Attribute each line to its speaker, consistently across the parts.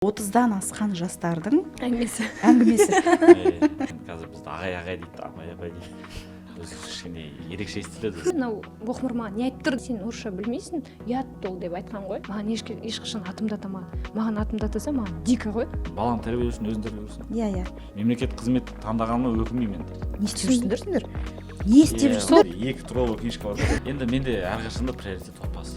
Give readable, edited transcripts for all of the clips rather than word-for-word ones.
Speaker 1: 30-дан асқан жастардың
Speaker 2: әңгімесі.
Speaker 1: Әңгімесі.
Speaker 3: Қазір бізді ағай, ағай дейді, апай, апай дейді, өзі кішкене ерекше естіледі өзі.
Speaker 2: Мынау боқмұр маған не айтып тұр? Сен орысша білмейсің, ұят ол деп айтқан ғой. Маған ешқашан атымды атамады. Маған атымды атаса, маған дико ғой.
Speaker 3: Баланы тәрбиелеу үшін өзің тәрбиелеу керексің.
Speaker 1: иә иә
Speaker 3: Мемлекеттік қызмет таңдағаныма өкінбеймін енді.
Speaker 1: Не істеп жүрсіңдер сендер, не істеп жүрсіңдер?
Speaker 3: Екі туралы книжка бар да. Енді менде әрқашан да приоритет отбасы.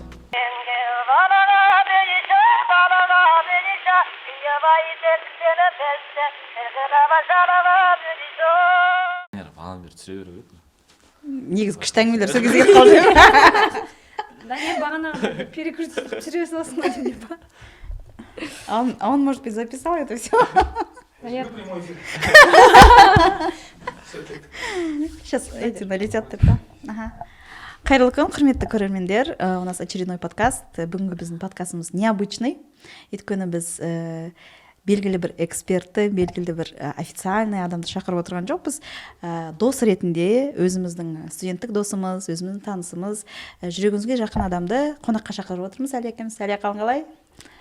Speaker 3: Бағанадан бері түсіре беру керек.
Speaker 1: Негізі күшті әңгімелер сол кезге кетіп қалды.
Speaker 2: Да не, бағанағы перекрутить түсіре саласың ғой деп па?
Speaker 1: А он, может быть, записал это все.
Speaker 2: Понятно.
Speaker 1: Сейчас эти налетят деп па. Аха, қайырлы күн, құрметті көрермендер! У нас очередной подкаст. Бүгінгі біздің подкастымыз необычный, өйткені біз белгілі бір экспертті, белгілі бір официальный адамды шақырып отырған жоқпыз. Дос ретінде өзіміздің студенттік досымыз, өзіміздің танысымыз, жүрегімізге жақын адамды қонаққа шақырып отырмыз. Әлия екеуміз. Әлия, қалың қалай?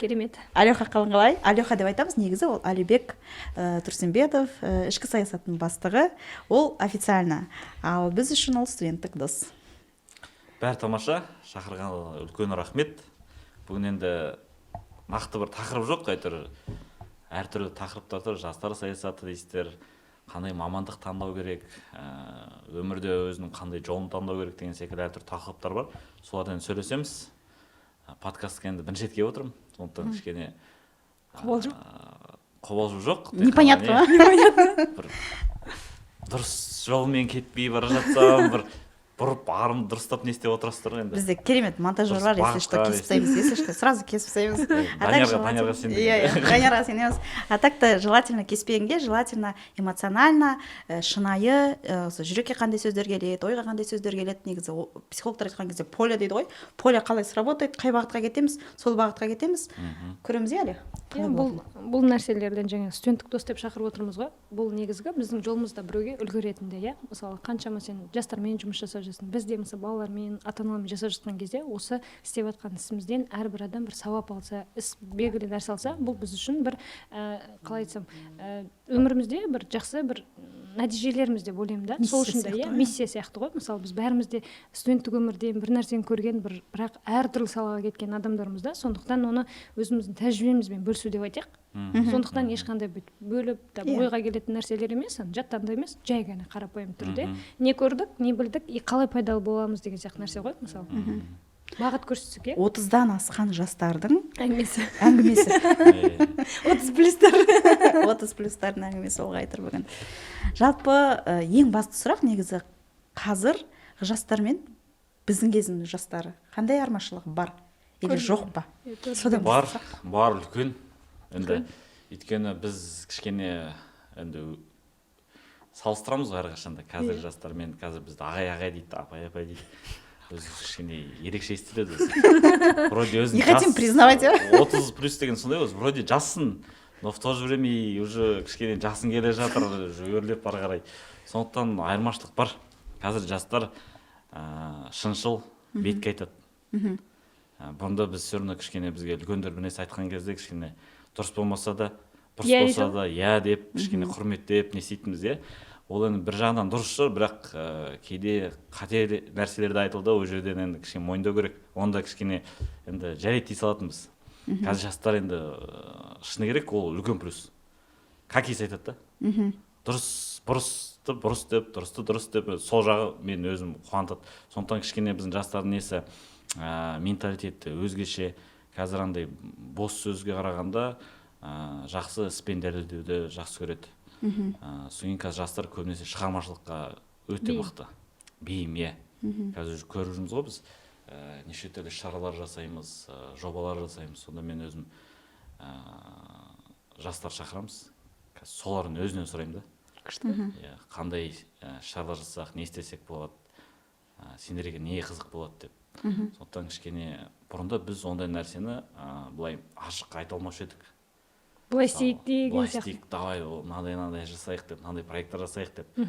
Speaker 2: Керемет.
Speaker 1: Алеха, қалың қалай? Алеха деп айтамыз, негізі ол Алибек Тұрсымбетов, ішкі саясаттың бастығы, ол официально, ал біз үшін ол студенттік дос.
Speaker 3: Бәрі тамаша. Шақырған үлкен рахмет. Бүгін енді нақты бір тақырып жоқ, әйтеуір әртүрлі тақырыптар тұр. Жастар саясаты дейсіздер, қандай мамандық таңдау керек, өмірде өзінің қандай жолын таңдау керек деген секілді әртүрлі тақырыптар бар, солардан сөйлесеміз. Подкастқа енді бірінші рет келіп отырмын, сондықтан кішкене
Speaker 2: Қобалжу?
Speaker 3: Қобалжу жоқ, тек
Speaker 1: Непонятно.
Speaker 3: қана не, бір дұрыс жолмен кетпей бара жатсам, бір бұрып арым дұрыстап не істеп отырасыздар ғой енді.
Speaker 1: Бізде керемет монтажер бар,
Speaker 3: Дұрыс
Speaker 1: если что,
Speaker 3: бағытқа.
Speaker 1: кесіп тастаймыз, если что, сразу кесіп тастаймыз. А так
Speaker 3: Даниярға,
Speaker 1: желательно-
Speaker 3: Даниярға сендік.
Speaker 1: Иә, Даниярға сенеміз. А так то желательно кеспегенге, желательно эмоционально, шынайы, осы жүрекке қандай сөздер келеді, ойға қандай сөздер келеді. Негізі психологтар айтқан кезде поле дейді ғой, поле қалай сработает, қай бағытқа кетеміз, сол бағытқа кетеміз. Көреміз, иә, Әлия?
Speaker 2: Иә, бұл нәрселерден жаңа студенттік дос деп шақырып отырмыз ғой. Бұл негізгі біздің жолымызда біреуге үлгі ретінде, иә. Мысалы, қаншама сен жастармен жұмыс жасап жүрсің, біз де, мысалы, балалармен, ата аналармен жасап жатқан кезде, осы істеп жатқан ісімізден әрбір адам бір сауап алса, іс белгілі нәрсе алса, бұл біз үшін бір қалай айтсам, өмірімізде бір жақсы бір нәтижелеріміз деп ойлаймын да. Сол
Speaker 1: Миссия
Speaker 2: үшін де,
Speaker 1: сияқты
Speaker 2: иә,
Speaker 1: ғой.
Speaker 2: Миссия сияқты ғой. Мысалы, біз бәріміз де студенттік өмірден бір нәрсені көрген, бір, бірақ әртүрлі салаға кеткен адамдармыз да. Сондықтан оны өзіміздің тәжірибемізбен бөлісу деп айтайық. Сондықтан ешқандай бүйтіп бөліп там ойға келетін нәрселер емес, ана жаттанды емес, жай ғана қарапайым түрде не көрдік, не білдік и қалай пайдалы боламыз деген сияқты нәрсе ғой. Мысалы, бағыт көрсетсек, иә.
Speaker 1: 30-дан асқан жастардың
Speaker 2: әңгімесі.
Speaker 1: Әңгімесі.
Speaker 2: 30 плюстар.
Speaker 1: 30 плюстардың әңгімесі болғай тұр бүгін. Жалпы, ең басты сұрақ негізі: қазір жастар мен біздің кезіміз жастары қандай айырмашылығы бар или жоқ па? Содан
Speaker 3: Бар.
Speaker 1: бастасақ.
Speaker 3: Бар, үлкен енді. Өйткені біз кішкене енді салыстырамыз ғой әрқашанда қазір жастармен. Қазір бізді ағай, ағай дейді, апай, апай дейді, өзі кішкене ерекше естіледі өзі. Вроде өзің
Speaker 1: Не хотим признавать, иә?
Speaker 3: 30 плюс деген сондай өзі, вроде жассың, но в то же время и уже кішкене жасың келе жатыр, уже өрлеп ары қарай. Сондықтан айырмашылық бар. Қазір жастар шыншыл, бетке айтады. Бұрында біз все равно кішкене бізге үлкендер бір нәрсе айтқан кезде, кішкене дұрыс болмаса да, бұрыс
Speaker 2: Иә
Speaker 3: болса
Speaker 2: дейді.
Speaker 3: да, иә деп, кішкене құрметтеп не істейтінбіз, иә. Ол енді бір жағынан дұрыс шығар, бірақ кейде қате нәрселер де айтылды. Ол жерден енді кішкене мойындау керек, оны да кішкене енді жарайды дей салатынбыз. Қазір жастар енді, шыны керек, ол үлкен плюс, как есть айтады да. Дұрыс, бұрысты бұрыс деп, дұрысты дұрыс деп, сол жағы мен өзім қуантады. Сондықтан кішкене біздің жастардың несі, менталитеті өзгеше. Қазір андай бос сөзге қарағанда, жақсы іспен дәлелдеуді жақсы көреді. Содан кейін қазір жастар көбінесе шығармашылыққа өте
Speaker 2: Бейім.
Speaker 3: мықты, бейім, иә. Қазір уже көріп жүрміз ғой біз, неше түрлі шаралар жасаймыз, жобалар жасаймыз. Сонда мен өзім жастар шақырамыз қазір, солардың өзінен сұраймын да.
Speaker 2: Күшті.
Speaker 3: Иә, қандай шаралар жасасақ, не істесек болады, сендерге не қызық болады деп. Сондықтан кішкене бұрында біз ондай нәрсені былай ашық айта алмаушы едік.
Speaker 2: Былай істейік деген
Speaker 3: Былай
Speaker 2: сияқты.
Speaker 3: істейік, давай, ол мынандай мынандай жасайық деп, мынандай проекттар жасайық деп.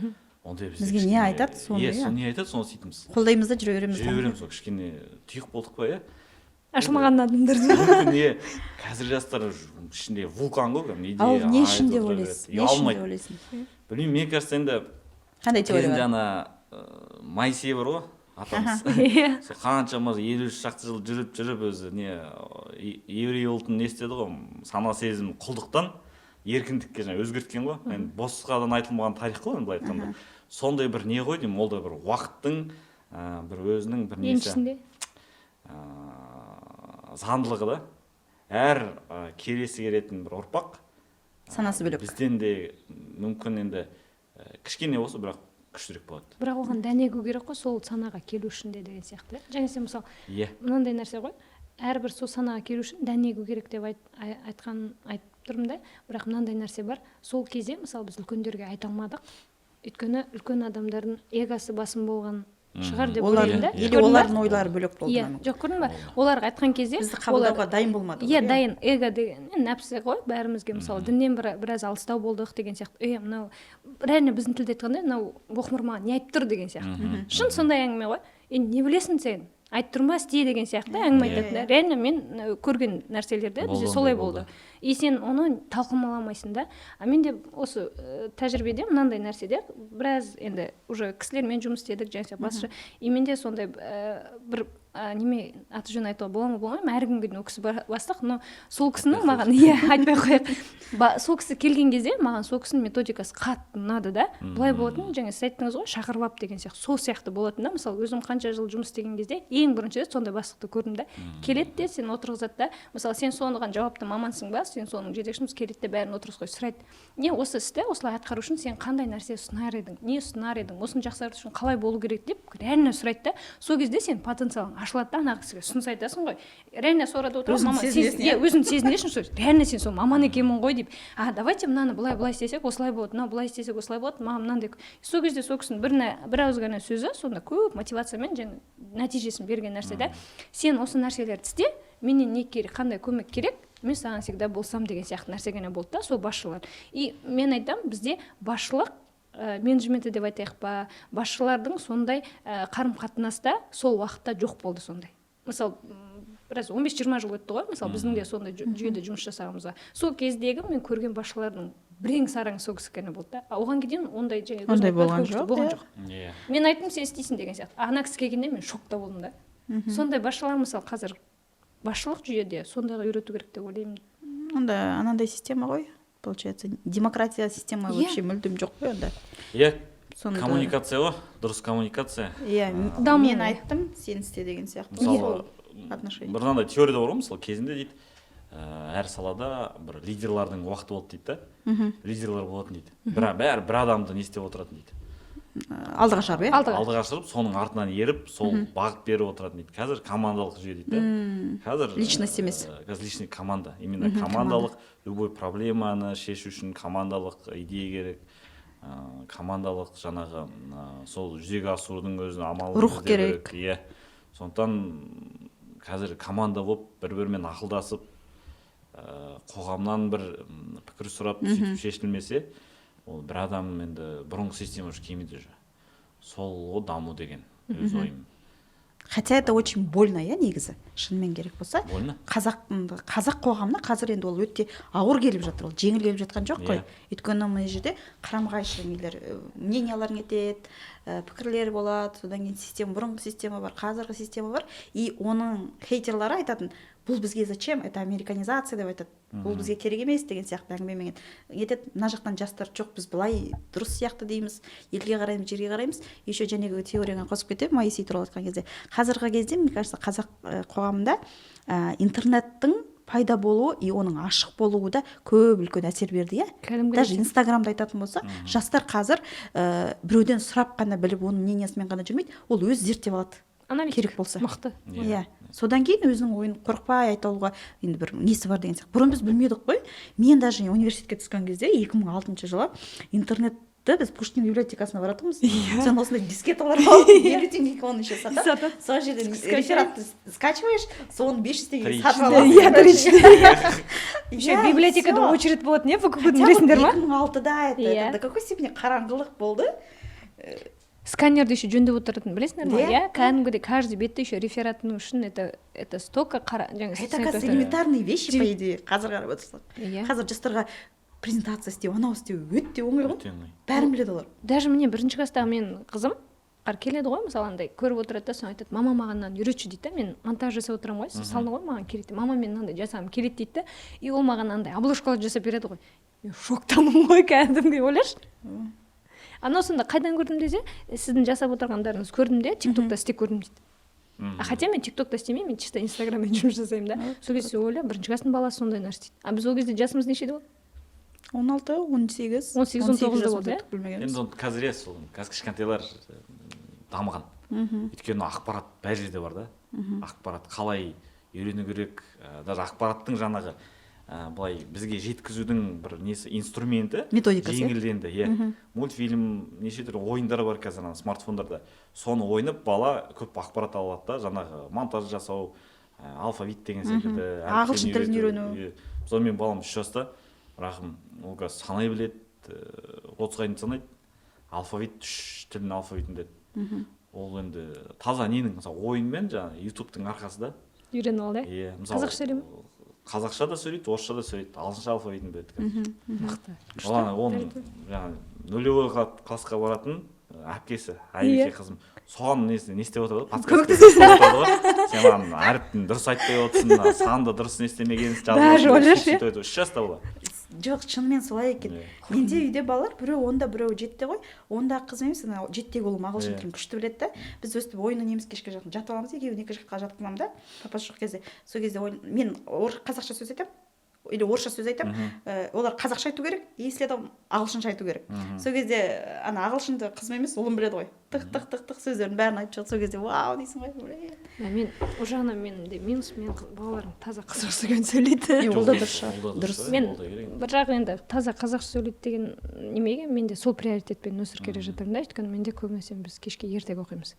Speaker 3: Ондай бізде
Speaker 1: Бізге не айтады, соны,
Speaker 3: иә,
Speaker 1: иә.
Speaker 3: Соны не айтады, соны істейтінбіз.
Speaker 1: Қолдаймыз да, жүре береміз.
Speaker 3: Жүре береміз. Сол кішкене тұйық болдық па, иә.
Speaker 2: Ашылмаған адамдар.
Speaker 3: Мүмкін, иә, қазір жастар ішінде вулкан ғой кәдімгі,
Speaker 1: Ал
Speaker 3: идея
Speaker 1: не
Speaker 3: айтып
Speaker 1: үшін деп
Speaker 3: отыра
Speaker 1: ойлайсыз?
Speaker 3: береді.
Speaker 1: Не үшін
Speaker 3: Ұялмайды.
Speaker 1: деп ойлайсың?
Speaker 3: Білмеймін, мне кажется, енді
Speaker 1: Қандай теория
Speaker 3: кезінде
Speaker 1: бар?
Speaker 3: ана Моисей бар ғой, атамыз. Сол қаншама 53 шақты жыл жүріп жүріп өзі не еврей ұлтын не істеді ғой, сана сезім құлдықтан еркіндікке жаңа өзгерткен ғой. Енді босқадан айтылмаған тарих қой енді, былай айтқанда. Сондай бір не ғой деймін, ол да бір уақыттың бір өзінің бір несі,
Speaker 2: Еншісінде.
Speaker 3: Заңдылығы да. Әр келесі келетін бір ұрпақ
Speaker 1: Санасы бөлек.
Speaker 3: бізден де мүмкін енді кішкене болса, бірақ күштірек болады.
Speaker 2: Бірақ оған дән егу керек қой сол санаға келу үшін де деген сияқты, иә. Және сен, мысалы, мынандай нәрсе ғой, әрбір сол санаға келу үшін дән егу керек деп айтқан айтып тұрмын да. Бірақ мынандай нәрсе бар: сол кезде, мысалы, біз үлкендерге айта алмадық, өйткені үлкен адамдардың эгосы басым болған шығар деп
Speaker 1: Олар
Speaker 2: ойлаймын да.
Speaker 1: или
Speaker 2: Көрдің ба?
Speaker 1: олардың ойлары бөлек болды
Speaker 2: Иә.
Speaker 1: мүмкін.
Speaker 2: Жоқ, көрдің ба, оларға айтқан кезде
Speaker 1: Бізді қабылдауға дайын болмады
Speaker 2: иә
Speaker 1: олар.
Speaker 2: Дайын эго деген енді нәпсі ғой бәрімізге. Мысалы, діннен біраз алыстау болдық деген сияқты. Е, мынау реально біздің тілде айтқанда, мынау боқмұр маған не айтып тұр деген сияқты. Шын сондай әңгіме ғой. Енді не білесің сен, айтып тұрмын ба, істе деген сияқты әңгіме айтатын да. Реально мен көрген нәрселерде
Speaker 3: Болды,
Speaker 2: бізде солай
Speaker 3: ондай
Speaker 2: болды.
Speaker 3: болды.
Speaker 2: И сен оны талқыламайсың да. А менде осы тәжірибеде мынандай нәрседе біраз енді уже кісілермен жұмыс істедік және сияқты басшы. И менде сондай бір неме, аты жөнін айтуға бола ма, болмай ма, әркімге дейін ол кісі бастық, но сол кісінің маған, иә, айтпай ақ қояйық, сол кісі келген кезде маған сол кісінің методикасы қатты ұнады да. Былай болатын, жаңа сіз айттыңыз ғой, шақырып алып деген сияқты, сол сияқты болатын да. Мысалы, өзім қанша жыл жұмыс істеген кезде ең бірінші рет сондай бастықты көрдім да. Келеді де, сені отырғызады да. Мысалы, сен соған жауапты мамансың ба, сен соның жетекшісің, келеді де, бәрін отырғызып қойып сұрайды: не осы істі осылай атқару үшін сен қандай нәрсе ұсынар едің, не ұсынар едің, осыны жақсарту үшін қалай болу керек деп реально сұрайды да. Сол кезде сен потенциалың ашылады да, ана кісіге ұсыныс айтасың ғой. Реально сол арада отырған
Speaker 1: Өзің
Speaker 2: маман
Speaker 1: сезінесің,
Speaker 2: иә,
Speaker 1: иә?
Speaker 2: Өзің сезінесің, что реально сен сол маман екенмін ғой деп. А давайте мынаны былай былай істесек, осылай болады, мынау былай істесек, осылай болады, маған мынандай. Сол кезде сол кісінің бір ауыз ғана сөзі сонда көп мотивациямен және нәтижесін берген нәрсе да. Сен осы нәрселерді істе, менен не керек, қандай көмек керек, мен саған всегда болсам деген сияқты нәрсе ғана болды да сол басшылар. И мен айтамын, бізде басшылық менеджменті деп айтайық па, басшылардың сондай қарым қатынаста сол уақытта жоқ болды сондай. Мысалы, біраз 15-20 жыл өтті ғой, мысалы, біздің де сондай жүйеде жұмыс жасағанымызға. Сол кездегі мен көрген басшылардың бірең сараңы сол кісі ғана болды да. А оған дейін ондай және
Speaker 1: Ондай
Speaker 2: өзім
Speaker 1: болған
Speaker 2: айтпадым,
Speaker 1: жоқ,
Speaker 2: болған
Speaker 1: иә.
Speaker 2: жоқ. Мен айттым, сен істейсің деген сияқты. А ана кісі келгенде мен шокта болдым да. Сондай басшылар, мысалы, қазір басшылық жүйеде сондайға үйрету керек деп ойлаймын.
Speaker 1: Онда анандай система ғой, получается, демократия система вообще мүлдем жоқ қой онда. Сонда
Speaker 3: Коммуникация ғой, дұрыс коммуникация.
Speaker 1: Иә,
Speaker 2: Даму.
Speaker 1: мен айттым, сен істе деген сияқты.
Speaker 3: Мысалы,
Speaker 1: Сол отношение.
Speaker 3: бір мынандай теория да бар ғой, мысалы, кезінде дейді, әр салада бір лидерлардың уақыты болды дейді да. Лидерлар болатын дейді, бір, бәрі бір адамды не істеп отыратын дейді.
Speaker 1: Алдыға шығарып, иә.
Speaker 2: Алдыға.
Speaker 3: Алдыға шығарып, соның артынан еріп, сол бағыт беріп отыратын дейді. Қазір командалық жүйе дейді да қазір.
Speaker 1: Личность емес.
Speaker 3: Қазір личный команда именно, командалық. Любой проблеманы шешу үшін командалық идея керек, командалық жаңағы сол жүзеге асырудың өзінің амалын
Speaker 1: Рух
Speaker 3: іздеу.
Speaker 1: Керек.
Speaker 3: Иә, сондықтан қазір команда болып, бір бірімен ақылдасып, қоғамнан бір пікір сұрап, сөйтіп шешілмесе, ол бір адам енді бұрынғы система уже келмейді уже. Сол ғой даму деген, өз ойым.
Speaker 1: Хотя это очень больно, иә, негізі, шынымен керек болса.
Speaker 3: Больно.
Speaker 1: Қазақ қоғамына қазір енді ол өте ауыр келіп жатыр, ол жеңіл келіп жатқан жоқ қой. Өйткені мына жерде қарама қайшы нелер, мнениялар нетеді, пікірлер болады. Содан кейін система, бұрынғы система бар, қазіргі система бар. И оның хейтерлары айтатын: бұл бізге зачем, это американизация деп айтады, бұл бізге керек емес деген сияқты әңгімемен нетеді. Мына жақтан жастар: жоқ, біз былай дұрыс сияқты дейміз, елге қараймыз, жерге қараймыз. Еще жәнегі теорияңа қосып кетемін, Моисей туралы айтқан кезде. Қазіргі кезде, мне кажется, қазақ қоғамында интернеттің пайда болуы и оның ашық болуы да көп үлкен әсер берді, иә.
Speaker 2: Кәдімгідей.
Speaker 1: Даже Инстаграмда айтатын болсақ, жастар қазір біреуден сұрап қана біліп, оның мнениясымен ғана жүрмейді, ол өзі зерттеп алады
Speaker 2: Аналитик.
Speaker 1: керек болса.
Speaker 2: Мықты.
Speaker 1: Иә, содан кейін өзінің ойын қорықпай айта алуға енді бір несі бар деген сияқты. Бұрын біз білмедік қой. Мен даже университетке түскен кезде, 2006 жылы, интернетті біз Пушкин библиотекасына баратынбыз. Сен осындай дискеталар алып, 50 теңгеге оны еще сатады. Сол жерден рефератты скачиваешь, соны 500 теңгеге
Speaker 3: Три
Speaker 1: сатып
Speaker 3: четыре.
Speaker 1: аласың.
Speaker 2: Иә, три четыре. Еще
Speaker 1: Иә,
Speaker 2: библиотекада
Speaker 1: всё.
Speaker 2: очередь болатын, иә, ФКУ-дің,
Speaker 1: Хотя вот
Speaker 2: білесіңдер ма?
Speaker 1: 2006-да это,
Speaker 2: Иә.
Speaker 1: это до какой степени қараңғылық болды.
Speaker 2: Сканерді еще жөндеп отыратын, білесіңдер ма?
Speaker 1: Иә.
Speaker 2: Иә, кәдімгідей каждый бетті еще рефератының үшін это столько қара жаңағы.
Speaker 1: Это, оказывается, элементарные вещи, по идее, қазір қарап отырсақ. Қазір жастарға презентация істеу, анау істеу өте оңай ғой.
Speaker 3: Өте оңай.
Speaker 1: Бәрін біледі олар.
Speaker 2: Даже міне, бірінші класстағы менің қызым қар келеді ғой, мысалы, андай көріп отырады да, соны айтады: «Мама, маған мынаны үйретші», — дейді да. Мен монтаж жасап отырамын ғой, салды ғой, маған керек дейді. «Мама, мен мынандай жасағым келеді», — дейді да. И ол маған андай обложкалар жасап береді ғой, мен шоктамын ғой кәдімгідей. Ойлашы, анау сонда қайдан көрдім десе, «Сіздің жасап отырғандарыңызды көрдім де, Тик Токта істеп көрдім», — дейді. А хотя мен Тик Токта істемеймін, мен чисто Инстаграммен жұмыс жасаймын да. Сол кезде ойла, бірінші класстың баласы сондай нәрсе істейді, а біз ол кезде жасымыз нешеде болды?
Speaker 1: 16, 18.
Speaker 2: 18, 19-да болды, иә?
Speaker 1: Білмегенбіз.
Speaker 3: Енді оны қазір, иә, сол қазір кішкентайлар дамыған, өйткені ақпарат бәр жерде бар да. Ақпарат қалай үйрену керек, даже ақпараттың жаңағы былай бізге жеткізудің бір несі, инструменті
Speaker 1: Методикасы, иә?
Speaker 3: жеңілденді, иә. Мультфильм, неше түрлі ойындар бар қазір ана смартфондарда, соны ойнап бала көп ақпарат ала алады да. Жаңағы монтаж жасау, алфавит деген секілді,
Speaker 1: Ағылшын
Speaker 3: әріптерін
Speaker 1: тілін үйрену.
Speaker 3: Иә. Мысалы, менің балам 3 жаста, бірақ ол қазір санай біледі, 30-ға дейін санайды, алфавит, үш тілдің алфавитін біледі. Ол енді таза ненің, мысалы, ойынмен, жаңағы Ютубтың арқасы да.
Speaker 2: Үйреніп алды, иә?
Speaker 3: Иә, мысалы.
Speaker 2: Қазақша сөйлей ме?
Speaker 3: Қазақша да сөйлейді, орысша да сөйлейді, ағылшынша алфавитін біледі қазір.
Speaker 2: Мықты.
Speaker 3: Ол ана оның жаңағы нулевой классқа баратын әпкесі Айеке, қызым, соған несіне не істеп отырады ғой, подсказка істеп отырады ғой: «Сен маған әріптін дұрыс айтпай отырсың, мына санды дұрыс не істемегенсің», жазып
Speaker 2: Даже
Speaker 3: отыр,
Speaker 2: ойлашы,
Speaker 3: сөйтіп айтады. 3 жаста бала.
Speaker 1: Жоқ, шынымен солай екен. Менде үйде балалар біреу 10-да, біреуі 7-те ғой. 10-дағы қызым емес, ана 7-тегі ұлым ағылшын тілін күшті біледі да. Біз өстіп ойын ойнаймыз, кешке жақын жатып аламыз, екеуін екі жаққа жатқызамын да, папасы жоқ кезде. Сол кезде ойын, мен қазақша сөз айтамын или орысша сөз айтамын, олар қазақша айту керек и следом ағылшынша айту керек. Сол кезде ана ағылшынды қызым емес, ұлым біледі ғой, тық тық тық тық сөздердің бәрін айтып шығады. Сол кезде вау дейсің ғой, блин.
Speaker 2: Мә, мен ол жағынан менде минус: менің балаларым таза қазақша сөйлейді.
Speaker 1: Е, ол да дұрыс шығар.
Speaker 3: Ол да
Speaker 1: Дұрыс.
Speaker 3: дұрыс.
Speaker 2: Мен
Speaker 3: Ол да керек.
Speaker 2: бір жағы енді таза қазақша сөйлейді деген немеге мен де сол приоритетпен өсіріп келе жатырмын да, өйткені менде көбінесе біз кешке ертегі оқимыз.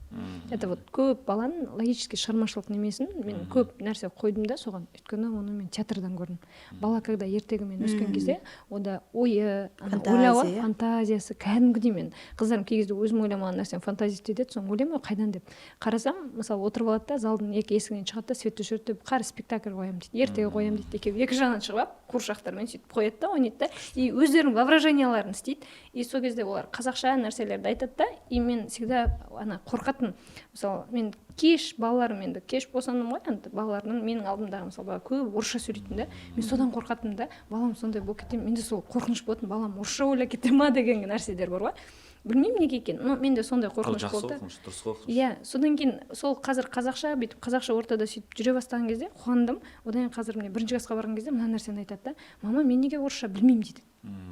Speaker 2: Это вот көп баланың логический шығармашылық немесін мен көп нәрсе қойдым да соған, өйткені оны мен театрдан көрдім. Бала когда ертегімен өскен кезде, ода ойы ана
Speaker 1: Фантазия,
Speaker 2: ойлауы,
Speaker 1: иә?
Speaker 2: фантазиясы кәдімгідей. Мен қыздарым кей кезде өзім ойламаған нәрсені фантазия етеді, соны ойлаймын ғой, қайдан деп қарасам, мысалы, отырып алады да, залдың екі есігінен шығады да, свет өшіреді де, «Қара, спектакль қоямын», — дейді, «ертегі қоямын», — дейді. Екеуі екі жағынан шығып алып, қуыршақтармен сөйтіп қояды да, ойнайды да и өздерінің воображенияларын істейді. И сол кезде олар қазақша нәрселерді айтады да. И мен всегда ана қорқатын, мысалы, мен кеш балаларым, енді кеш босандым ғой, енді балалардың менің алдымдағы, мысалы, бала көп орысша сөйлейтін да, мен содан қорқатынмын да, балам сондай болып кете ме, менде сол қорқыныш болатын, балам орысша ойлап кете ма деген нәрселер бар ғой. Білмеймін неге екенін, но менде сондай
Speaker 3: Ол
Speaker 2: қорқыныш
Speaker 3: жақсы
Speaker 2: болды да.
Speaker 3: қорқыныш, дұрыс қорқыныш.
Speaker 2: Иә, содан кейін сол қазір қазақша, бүйтіп қазақша ортада сөйтіп жүре бастаған кезде қуандым. Одан кейін қазір міне, бірінші классқа барған кезде мына нәрсені айтады да: «Мама, мен неге орысша білмеймін?» — дейді.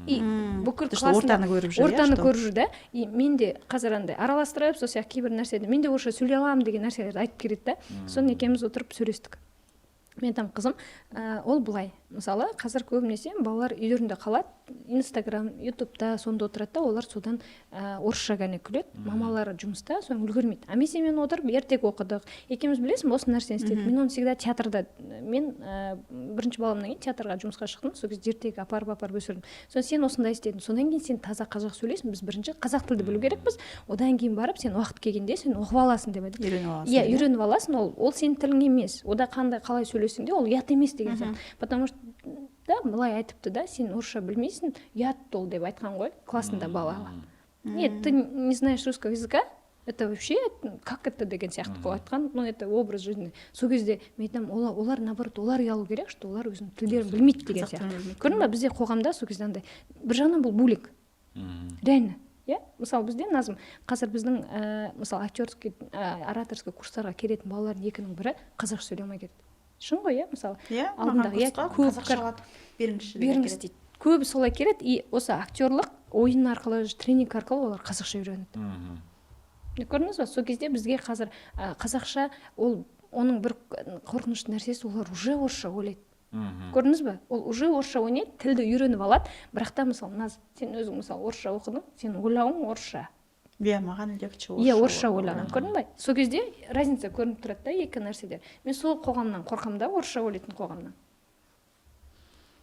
Speaker 2: И бүкіл
Speaker 1: Потому что
Speaker 2: классында
Speaker 1: ортаны көріп жүр, иә,
Speaker 2: ортаны
Speaker 1: что?
Speaker 2: көріп жүр да. И мен де қазір андай араластырып, сол сияқты кейбір нәрседе мен де орысша сөйлей аламын деген нәрселерді айтып келеді да. Соны екеуміз отырып сөйлестік. Мен айтамын: «Қызым, ол былай, мысалы, қазір көбінесе балалар үйлерінде қалады, Инстаграм, Ютубта сонда отырады да, олар содан орысша ғана күледі, мамалары жұмыста, соны үлгермейді. А мен сенімен отырып ертегі оқыдық екеуміз, білесің бе, осы нәрсені істедік. Мен оны всегда театрда, мен бірінші баламнан кейін театрға жұмысқа шықтым, сол кезде ертегі апарып апарып өсірдім. Соны сен осындай істедің, содан кейін сен таза қазақ сөйлейсің. Біз бірінші қазақ тілді білу керекпіз, одан кейін барып сен уақыт келгенде сен оқып аласың», — деп айтады.
Speaker 1: Үйреніп аласың.
Speaker 2: Иә, үйреніп аласың, ол сенің тілің емес, ода қандай, қалай сөйлесең де, ол ұят емес деген сияқты. Потому что да, былай айтыпты да: «Сен орысша білмейсің, ұят ол», — деп айтқан ғой классында балаға. «Нет, ты не знаешь русского языка, это вообще как это?» деген сияқты қылып айтқан. Ну, это образ жизни. Сол кезде мен айтамын: олар наоборот, олар ұялу керек, что олар өзінің тілдерін білмейді деген
Speaker 1: Қазақ тілін
Speaker 2: сияқты.
Speaker 1: білмейді.
Speaker 2: Көрдің ба, бізде қоғамда сол кезде андай бір жағынан бұл буллинг реально, иә. Мысалы, бізде, Назым, қазір біздің мысалы, актерский, ораторский курстарға келетін балалардың екінің бірі қазақша сөйлей алмай келеді. Шын ғой, иә, мысалы.
Speaker 1: Иә, маған
Speaker 2: Алдындағы, иә,
Speaker 1: курсқа
Speaker 2: көп
Speaker 1: қазақша алады, беріңізші деп
Speaker 2: беріңіз
Speaker 1: әкеледі.
Speaker 2: дейді, көбі солай келеді. И осы актерлық ойын арқылы, тренинг арқылы олар қазақша үйренеді. Көрдіңіз ба, сол кезде бізге қазір қазақша, ол оның бір қорқынышты нәрсесі, олар уже орысша ойлайды. Көрдіңіз ба, ол уже орысша ойнайды, тілді үйреніп алады. Бірақ та, мысалы, Наз, сен өзің, мысалы, орысша оқыдың, сен ойлауың орысша.
Speaker 1: Иә, маған легче.
Speaker 2: Иә, орысша ойлаған, көрдің ба, сол кезде разница көрініп тұрады да екі нәрседе. Мен сол қоғамнан қорқамын да, орысша ойлайтын қоғамнан.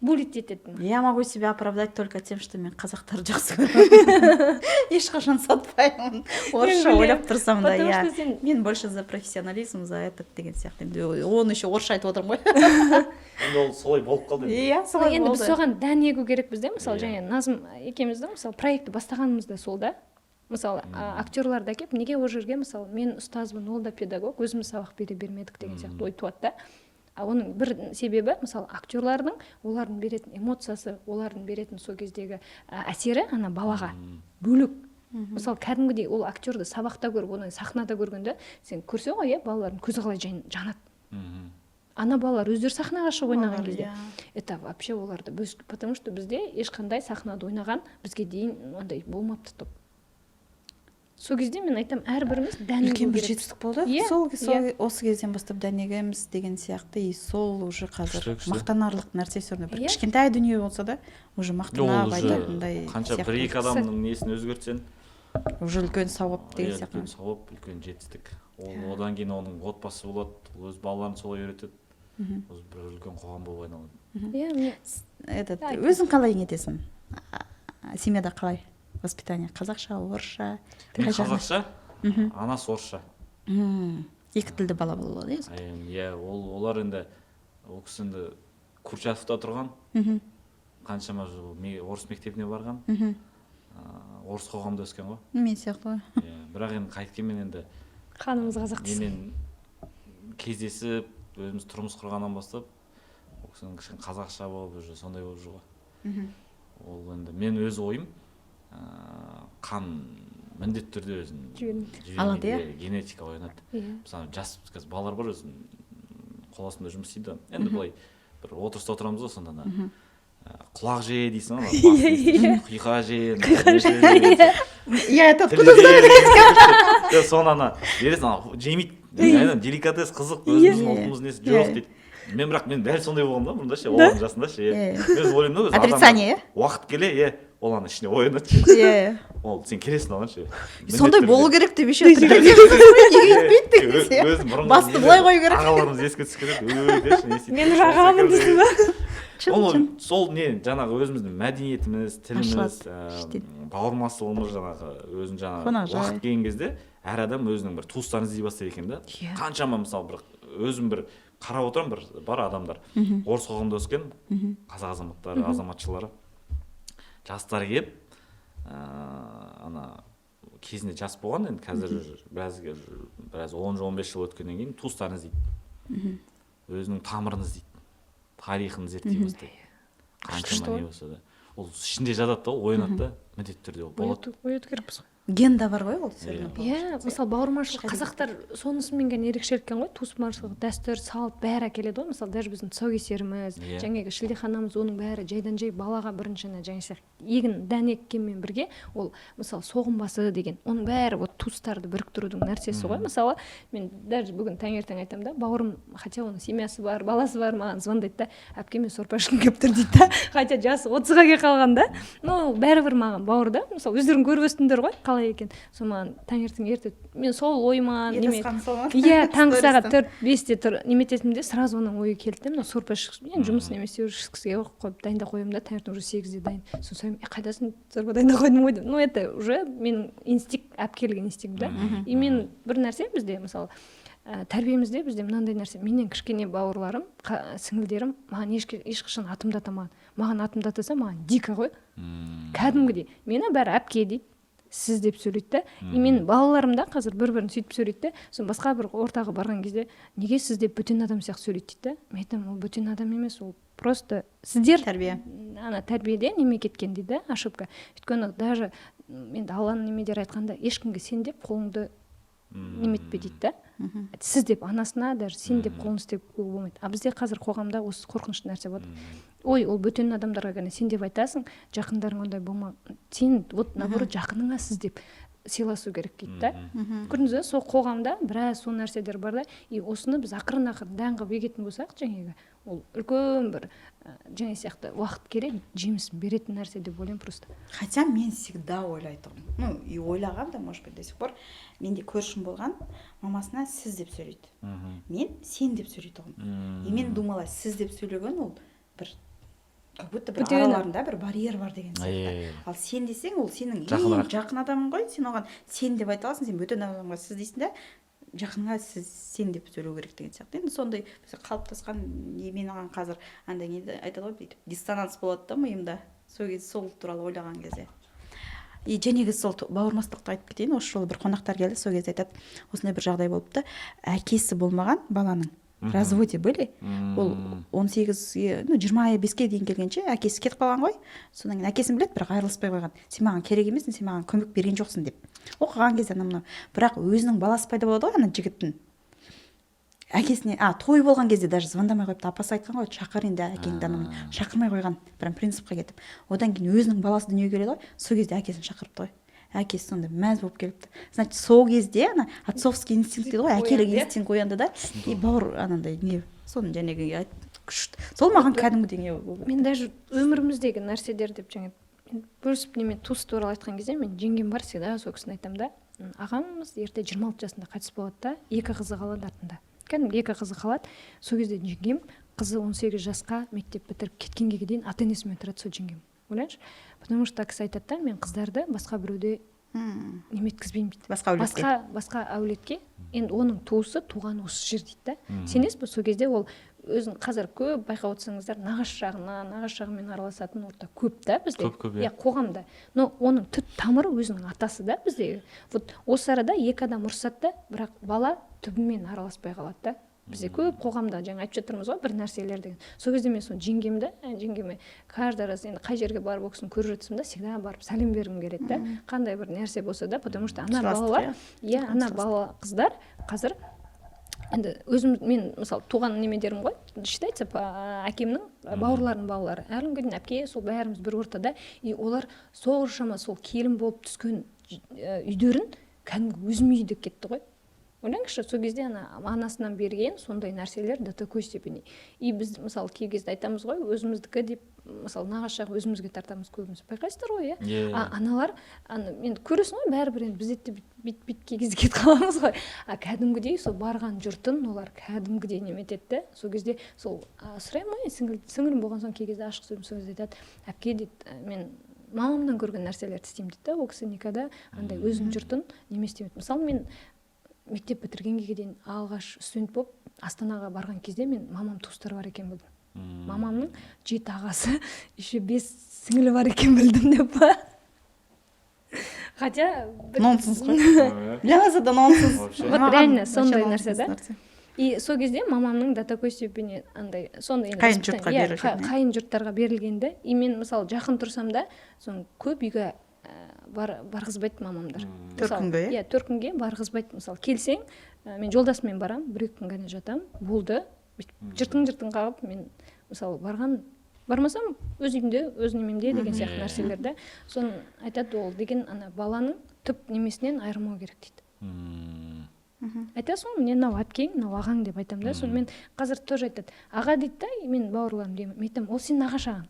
Speaker 2: Булить ететін.
Speaker 1: Я могу себя оправдать только тем, что мен қазақтарды жақсы көремін, ешқашан сатпаймын, орысша
Speaker 2: Білемін.
Speaker 1: Ойлап тұрсам да.
Speaker 2: Потому
Speaker 1: Иә,
Speaker 2: что сен
Speaker 1: мен больше за профессионализм, за этот деген сияқты. Енді оны еще орысша айтып отырмын ғой.
Speaker 3: Енді ол солай болып қалды енді.
Speaker 1: Иә, солай
Speaker 2: Енді біз
Speaker 1: болды.
Speaker 2: Соған дән егу керекпіз де, мысалы.
Speaker 3: Иә.
Speaker 2: Және Назым екеуміздің, мысалы, проектті бастағанымыз да сол да. Мысалы, актерларды әкеліп, неге ол жерге, мысалы, мен ұстазбын, ол да педагог, өзіміз сабақ бере бермедік деген сияқты ой туады да. А оның бір себебі, мысалы, актерлардың, олардың беретін эмоциясы, олардың беретін сол кездегі әсері ана балаға бөлек. Мысалы, кәдімгідей ол актерді сабақта көріп, оны сахнада көргенде, сен көрсең ғой, иә, балалардың көзі қалай жанады. Ана балалар өздері сахнаға шығып ойнаған
Speaker 1: Олар,
Speaker 2: кезде,
Speaker 1: иә.
Speaker 2: это вообще оларды біз, потому что бізде ешқандай сахнада ойнаған бізге дейін ондай болмапты топ. Сол кезде мен айтамын, әрбіріміз дән егу
Speaker 1: Үлкен бір
Speaker 2: керекпіз.
Speaker 1: жетістік болды.
Speaker 2: Иә,
Speaker 1: Сол
Speaker 2: иә.
Speaker 1: осы кезден бастап дән егеміз деген сияқты. И сол уже қазір
Speaker 3: Күшті, күшті.
Speaker 1: мақтанарлық нәрсе все равно, бір
Speaker 2: Иә.
Speaker 1: кішкентай дүние болса да, уже
Speaker 3: Ол
Speaker 1: мақтанып
Speaker 3: уже
Speaker 1: айтатындай
Speaker 3: қанша
Speaker 1: сияқты.
Speaker 3: бір екі адамның несін өзгертсең,
Speaker 1: Уже үлкен сауап деген
Speaker 3: иә,
Speaker 1: сияқты.
Speaker 3: Үлкен сауап, үлкен жетістік ол. Одан кейін оның отбасы болады, ол өз балаларын солай үйретеді, ол бір үлкен қоғам болып айналады.
Speaker 2: Иә, міне.
Speaker 1: Этот,
Speaker 2: Айт.
Speaker 1: өзің қалай нетесің? Семьяда қалай воспитание, қазақша, орысша?
Speaker 3: Мен
Speaker 1: Қай жағына?
Speaker 3: қазақша, анасы орысша.
Speaker 1: Екі тілді бала болады, иә?
Speaker 3: Иә, ол олар енді, ол кісі енді Курчатовта тұрған, қаншама жыл орыс мектебіне барған, орыс қоғамда өскен ғой.
Speaker 1: Мен сияқты ғой.
Speaker 3: Иә, бірақ енді қайткенмен енді
Speaker 2: Қанымыз қазақ дейсің.
Speaker 3: Менімен кездесіп, өзіміз тұрмыс құрғаннан бастап, ол кісінің кішкене қазақша болып, уже сондай болып жүр ғой. Ол енді мен өз ойым, қан міндетті түрде өзін
Speaker 2: Жібермейді.
Speaker 3: жібермейді,
Speaker 1: Алады, иә?
Speaker 3: иә, генетика оянады. Мысалы, жас қазір балалар бар, өзім қол астымда жұмыс істейді. Енді былай бір отырыста отырамыз ғой, сонда ана құлақ же дейсің ғой, ана бас естіп, құйқа же, не же деген сияқты.
Speaker 1: Я это
Speaker 3: Тіл же деген. Соны ана бересің, ана жемейді. Мен айтамын, деликатес, қызық, өзіміздің ұлтымыздың несі. Жоқ дейді. Мен бірақ мен дәл сондай болғанмын да бұрында ше, олардың жасында ше, иә.
Speaker 1: Иә.
Speaker 3: Мен ойлаймын да, өзі адам
Speaker 1: Отрицание, иә?
Speaker 3: Уақыт келе, иә, ол ана ішіне оянады ше.
Speaker 1: Иә.
Speaker 3: Ол сен келесің оған ше,
Speaker 1: Сондай
Speaker 3: міндетті
Speaker 1: болу
Speaker 3: түрде.
Speaker 1: керек деп еще неге өйтпейді деген сияқты.
Speaker 3: Өзім бұрынғы
Speaker 1: Басты
Speaker 3: нелер,
Speaker 1: былай қою керек.
Speaker 3: ағаларымыз еске түсіп кетеді, өй деші, не істейді.
Speaker 2: Мен уже ағамын дейсің ба?
Speaker 1: Чын,
Speaker 3: Ол
Speaker 1: чын.
Speaker 3: сол не, жаңағы өзіміздің мәдениетіміз, тіліміз,
Speaker 1: Ашылады іштен.
Speaker 3: бауырмашылығымыз, жаңағы өзін жаңағы
Speaker 1: Қонақжай.
Speaker 3: уақыт келген кезде әр адам өзінің бір туыстарын іздей бастайды екен да. Қаншама, мысалы, бір өзім бір қарап отырамын, бір бар адамдар, орыс қоғамында өскен қазақ азаматтары, азаматшалары, жастар келіп, ана кезінде жас болған, енді қазір уже біраз 10 жыл, 15 жыл өткеннен кейін туыстарын іздейді, өзінің тамырын іздейді, тарихын зерттей бастайды. Қаншама не болса да, ол ішінде жатады да, ол оянады да, міндетті түрде ол болады.
Speaker 2: Ояту керекпіз ғой.
Speaker 1: Генда бар ғой ол все равно.
Speaker 2: Иә, мысалы, бауырмашылық,
Speaker 1: Ешқайда.
Speaker 2: Қазақтар сонысымен ғана ерекшеліккен ғой, туысмашылық, дәстүр, салт бәрі әкеледі ғой. Мысалы, даже біздің тұсаукесеріміз, жаңағы шілдеханамыз, оның бәрі жайдан жай балаға бірінші ана жаңа сияқты егін дән еккенмен бірге ол, мысалы, соғым басы деген, оның бәрі вот туыстарды біріктірудің нәрсесі ғой. Мысалы, мен даже бүгін таңертең айтамын да, бауырым, хотя оның семьясы бар, баласы бар, маған звондайды да: «Әпке, мен сорпа ішкім келіп тұр», – дейді да. Хотя жасы 30-ға келіп қалған да, но бәрібір маған бауыр да. Мысалы, өздерің көріп өстіңдер ғой қалай екен. Сол маған таңертең ерте, мен сол ойыма
Speaker 1: Ет
Speaker 2: неме
Speaker 1: асқан сол ма?
Speaker 2: Иә, таңғы сағат
Speaker 1: Стористан.
Speaker 2: 4-5-те тұр немететінмін де, сразу оның ойы келді де, мынау сорпа енді жұмыс немесе ішкісі қойып, дайындап қоямын да, таңертең уже 8-де дайын. Сосын сұраймын: «Е, қайдасың? Сорпа дайындап қойдым ғой», – деп. Ну, это уже менің инстинкт, алып келген инстинкт да. И мен бір нәрсе, бізде, мысалы, тәрбиемізде бізде мынандай нәрсе: менен кішкене бауырларым, сіңілдерім маған ешқашан атымды атамаған. Маған атымды атаса, маған дико ғой. Кәдімгідей мені бәрі әпке дейді, сіз деп сөйлейді да. И менің балаларым да қазір бір бірін сөйтіп сөйлейді да. Сосын басқа бір ортаға барған кезде: «Неге сіз деп бөтен адам сияқты сөйлейді?» – дейді да. Мен айтамын: «Ол бөтен адам емес, ол просто сіздер
Speaker 1: Тәрбие.
Speaker 2: Ана тәрбиеде неме кеткен», – дейді да, ошибка. Өйткені даже енді Алланың немелері айтқанда, ешкімге сен деп қолыңды неметпе дейді да. Сіз деп анасына даже сен деп қолын істеп қоюға болмайды. А бізде қазір қоғамда осы қорқынышты нәрсе болады: ой, ол бөтен адамдарға ғана сен деп айтасың, жақындарың ондай болма. Сен вот наоборот жақыныңа сіз деп сыйласу керек дейді да. Көрдіңіз ба, сол қоғамда біраз сол нәрселер бар да. И осыны біз ақырын ақырын дән қылып егетін болсақ, жаңағы ол үлкен бір жаңа сияқты уақыт келе жемісін беретін нәрсе деп ойлаймын просто.
Speaker 1: Хотя мен всегда ойлайтұғынмын, ну и ойлағам да, может быть, до сих пор. Менде көршім болған, мамасына сіз деп сөйлейді, мен сен деп сөйлейтұғынмын. И мен думала, сіз деп сөйлеген ол бір Как будто бір
Speaker 2: Бөтен.
Speaker 1: араларында бір барьер бар деген сияқты. Ал сен десең, ол сенің ең
Speaker 3: Жақынырақ.
Speaker 1: жақын адамың ғой, сен оған «сен» деп айта аласың. Сен бөтен адамға «сіз» дейсің да, жақынға «сіз», «сен» деп сөйлеу керек деген сияқты. Енді сондай бізде қалыптасқан не. Мен оған қазір андай не айтады ғой, бүйтіп диссонанс болады да миымда сол кезде, сол туралы ойлаған кезде. И жәнегі сол бауырмастықты айтып кетейін. Осы жолы бір қонақтар келді, сол кезде айтады, осындай бір жағдай болыпты: әкесі болмаған баланың, разводе были. Ол 18-ге, ну, 25-ке дейін келгенше әкесі кетіп қалған ғой. Содан кейін әкесін біледі, бірақ айырылыспай қойған. «Сен маған керек емессің, сен маған көмек берген жоқсың» деп оқыған кезде, анау мынау. Бірақ өзінің баласы пайда болады ғой ана жігіттің, әкесіне, а той болған кезде даже звондамай қойыпты. Апасы айтқан ғой: «Шақыр енді әкеңді», анау мынау. Шақырмай қойған, прям принципқа кетіп. Одан кейін өзінің баласы дүниеге келеді ғой, сол кезде әкесін шақырыпты ғой. Әкесі сонда мәз болып келіпті. Значит, сол кезде ана отцовский инстинкт дейді ғой, әкелік
Speaker 2: Оянды, иә?
Speaker 1: инстинкт оянды да. И бауыр анандай не, соны жәнегі күшті, сол маған кәдімгідей не болды.
Speaker 2: Мен даже өміріміздегі нәрселер деп жаңа мен бөлісіп, неме, туыс туралы айтқан кезде, мен жеңгем бар, всегда сол кісіні айтамын да. Ағамыз ерте, 26 жасында қайтыс болады да, екі қызы қалады артында, кәдімгі екі қызы қалады. Сол кезде жеңгем қызы 18 жасқа мектеп бітіріп кеткенге дейін ата енесімен тұрады сол жеңгем, ойлаңызшы. Потому что кісі айтады да: «Мен қыздарды басқа біреуде неметкізбеймін», — дейді.
Speaker 1: Басқа әулетке.
Speaker 2: Басқа әулетке. Енді оның туысы, туғаны осы жер дейді да. Сенесіз бе, сол кезде ол өзін, қазір көп байқап отырсаңыздар, нағашы жағына, нағашы жағымен араласатын орта көп та бізде.
Speaker 3: Көп, көп, иә.
Speaker 2: Иә, қоғамда. Но оның түп тамыры өзінің атасы да бізде. Вот осы арада екі адам ұрысады да, бірақ бала түбімен араласпай қалады да. Бізде көп қоғамда жаңа айтып жатырмыз ғой бір нәрселер деген. Сол кезде мен сол жеңгемді, жеңгеме каждый раз енді қай жерге барып ол кісіні көріп жатсам да, всегда барып сәлем бергім келеді да, қандай бір нәрсе болса да, потому что ана
Speaker 1: Сыйластық,
Speaker 2: балалар,
Speaker 1: иә.
Speaker 2: иә, ана бала, қыздар қазір енді өзім, мен мысалы туған немедерім ғой, считается, по әкемнің бауырларының балалары әлі күнге дейін әпке, сол бәріміз бір ортада. И олар соншама сол келін болып түскен үйлерін кәдімгі өзім үй деп кетті ғой, ойлаңызшы. Сол кезде ана анасынан берген сондай нәрселер до такой степени. И біз мысалы кей кезде айтамыз ғой өзіміздікі деп, мысалы нағашы жағы өзімізге тартамыз көбіміз, байқайсыздар ғой, иә?
Speaker 3: Иә.
Speaker 2: А аналар ана енді көресің ғой, бәрібір енді біз де бүйтіп бүйтіп кей кезде кетіп қаламыз ғой. А кәдімгідей сол барған жұртын олар кәдімгідей неметеді да. Сол кезде сол сұраймын ғой, сіңілім болған соң кей кезде ашық сөйлеймін. Сол кезде айтады: «Әпке, — дейді, — мен мамамнан көрген нәрселерді істеймін», — дейді да. Ол кісі никогда андай өзінің жұртын неме істемейді. Мысалы, мен мектеп бітіргенге дейін, алғаш студент болып Астанаға барған кезде мен мамам туыстары бар екенін білдім. Мамамның жеті ағасы, еще бес сіңілі бар екенін білдім деп па, хотя
Speaker 1: Нонсенс қой для нас, это нонсенс.
Speaker 3: Вообще.
Speaker 2: Вот
Speaker 1: Маған
Speaker 2: реально
Speaker 1: вообще
Speaker 2: сондай
Speaker 1: нонсенс
Speaker 2: нәрсе да.
Speaker 1: нәрсе.
Speaker 2: И сол кезде мамамның до такой степени андай сондай енді
Speaker 1: Қайын
Speaker 2: воспитание-
Speaker 1: жұртқа
Speaker 2: иә,
Speaker 1: берілген, иә.
Speaker 2: қайын жұрттарға берілген да. И мен мысалы жақын тұрсам да, соны көп үйге барғызбайды мамамдар.
Speaker 1: Төрт
Speaker 2: Мысалы,
Speaker 1: күнге, иә?
Speaker 2: Иә, 4 күнге барғызбайды. Мысалы, келсең, мен жолдасыммен барамын, бір екі күн ғана жатамын, болды. Бүйтіп жыртың жыртың қағып, мен мысалы барған бармасам, өз үйімде, өз немемде деген сияқты нәрселер да. Соны айтады ол деген, ана баланың түп немесінен айырмау керек дейді. Айтасың ғой, міне, мынау әпкең, мынау ағаң деп айтамын да. Сонымен қазір тоже айтады: «Аға», — дейді да. Мен бауырларым деймін, мен айтамын: «Ол сенің нағашы ағаң,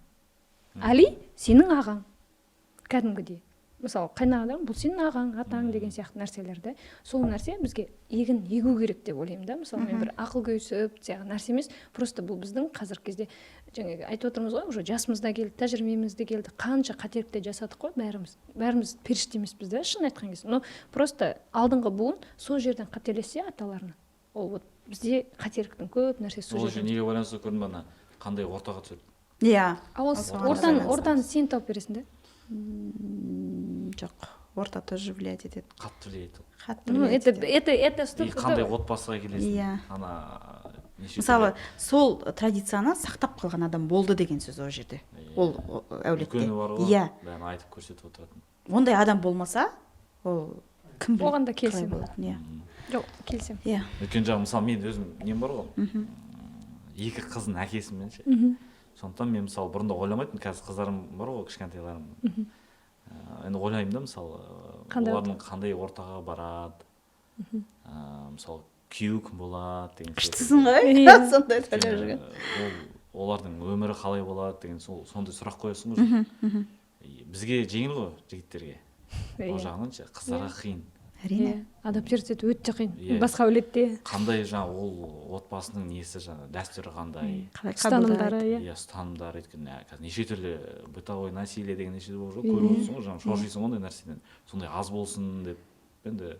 Speaker 2: Али сенің ағаң». Кәдімгідей мысалы қайнағадан бұл сенің ағаң, атаң деген сияқты нәрселер да. Сол нәрсе бізге егін егу керек деп ойлаймын да. Мысалы, мен бір ақылгөйсіп сияқты нәрсе емес, просто бұл біздің қазіргі кезде жаңағы айтып отырмыз ғой, уже жасымыз да келді, тәжірибеміз де келді, қанша қателік те жасадық қой бәріміз. Бәріміз періште емеспіз да, шын айтқан кезде. Но просто алдыңғы буын сол жерден қателессе аталарына, ол вот бізде қателіктің көп нәрсесі сол
Speaker 3: Ол еще
Speaker 2: жерден.
Speaker 3: неге байланысты көрдің ба, ана қандай ортаға түседі.
Speaker 1: Иә.
Speaker 2: А ол
Speaker 1: Осыған
Speaker 2: ортаны
Speaker 1: байланысты.
Speaker 2: ортаны сен тауып бересің да.
Speaker 1: Жоқ, орта тоже влиять етеді.
Speaker 3: Қатты влиять.
Speaker 1: Қатты
Speaker 2: Ну,
Speaker 1: влиять
Speaker 2: это
Speaker 1: етеді.
Speaker 2: это
Speaker 3: И қандай отбасыға келесің,
Speaker 1: Иә.
Speaker 3: ана неше
Speaker 1: Мысалы,
Speaker 3: түрлі-
Speaker 1: сол традицияны сақтап қалған адам болды деген сөз ол жерде, ол әулетте.
Speaker 3: Үлкені бар ғой,
Speaker 1: Иә.
Speaker 3: бәрін айтып көрсетіп отыратын.
Speaker 1: Ондай адам болмаса, ол кім біледі
Speaker 2: Оған да
Speaker 1: қалай
Speaker 2: келісемін.
Speaker 1: болатынын, иә.
Speaker 2: Жоқ, келісемін.
Speaker 1: Иә.
Speaker 3: Өйткені жаңағы мысалы мен өзім нем бар ғой, екі қыздың әкесімін ше. Сондықтан мен мысалы бұрында ойламайтынмын, қазір қыздарым бар ғой, кішкентайларым. Енді ойлаймын да, мысалы,
Speaker 2: Қандай
Speaker 3: олардың қандай ортаға барады, мысалы, күйеуі кім болады деген сияқты.
Speaker 1: Күштісің ғой.
Speaker 2: Иә.
Speaker 1: Сондай
Speaker 3: Өйткені,
Speaker 1: ойлап жүрген.
Speaker 3: Ол олардың өмірі қалай болады деген сол сондай сұрақ қоясың ғой. И бізге жеңіл ғой, жігіттерге, ол жағынан ше, қыздарға қиын.
Speaker 1: Әрине.
Speaker 2: Иә, адаптироваться ету өте қиын.
Speaker 3: Иә.
Speaker 2: Басқа әулетте.
Speaker 3: Қандай жаңағы ол отбасының несі, жаңағы дәстүрі қандай,
Speaker 1: Қалай
Speaker 2: ұстанымдары,
Speaker 1: қабылдайды.
Speaker 2: Иә.
Speaker 3: Иә, ұстанымдары. Өйткені қазір неше түрлі бытовой насилие деген неше түрлі болып жүр ғой,
Speaker 2: Иә.
Speaker 3: көріп отырсың ғой, жаңағы шошисың ғой ондай нәрседен. Сондай аз болсын деп енді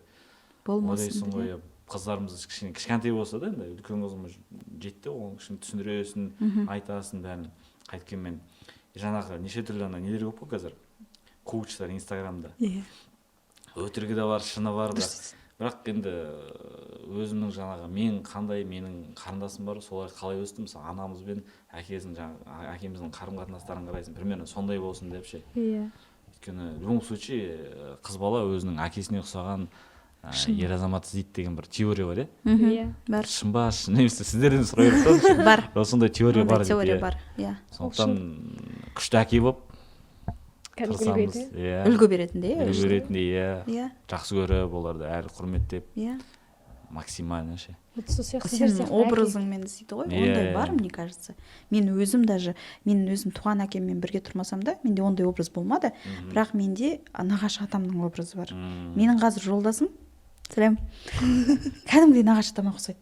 Speaker 1: болмасын
Speaker 3: ойлайсың
Speaker 1: деп,
Speaker 3: ғой.
Speaker 1: иә.
Speaker 3: Иә, қыздарымыз кішкене кішкентай болса да, енді үлкен қызым уже жетті, оған кішкене түсіндіресің, айтасың бәрін. Қайткенмен жаңағы неше түрлі ана нелер көп қой қазір, коучтар инстаграмда. Өтірігі де бар, шыны бар, бірақ енді өзімнің жаңағы мен қандай, менің қарындасым бар, солар қалай өсті, мысалы, анамыз бен әкесінің, жаңағы әкеміздің қарым қатынастарын қарайсың, примерно сондай болсын деп ше. Өйткені в любом случае қыз бала өзінің әкесіне ұқсаған
Speaker 2: Шын.
Speaker 3: ер азамат іздейді деген бір теория бар, иә?
Speaker 2: Иә.
Speaker 1: Бар.
Speaker 3: Шын ба, шын емес пе, сіздерден сұрай берсем.
Speaker 1: Бар.
Speaker 3: Сондай теория
Speaker 1: Ондай
Speaker 3: бар дейді,
Speaker 1: теория
Speaker 3: иә.
Speaker 1: бар, иә.
Speaker 3: Сондықтан күшті әке болып
Speaker 2: Кәдімгі үлгі
Speaker 3: тырысамыз,
Speaker 2: еді.
Speaker 3: иә.
Speaker 1: Үлгі беретіндей, иә.
Speaker 3: Үлгі беретіндей, иә. Жақсы көріп, оларды әлі құрметтеп,
Speaker 1: Иә.
Speaker 3: максимально ше.
Speaker 2: Вот сол сияқты, сіздер
Speaker 1: Сенің
Speaker 2: сияқты әке.
Speaker 1: образыңмен істейді ғой.
Speaker 3: Иә,
Speaker 1: Ондай
Speaker 3: иә.
Speaker 1: бар, мне кажется. Мен өзім даже, мен өзім туған әкеммен бірге тұрмасам да, менде ондай образ болмады, бірақ менде нағашы атамның образы бар. Менің қазір жолдасым, сәлем, кәдімгідей нағашы атама ұқсайды.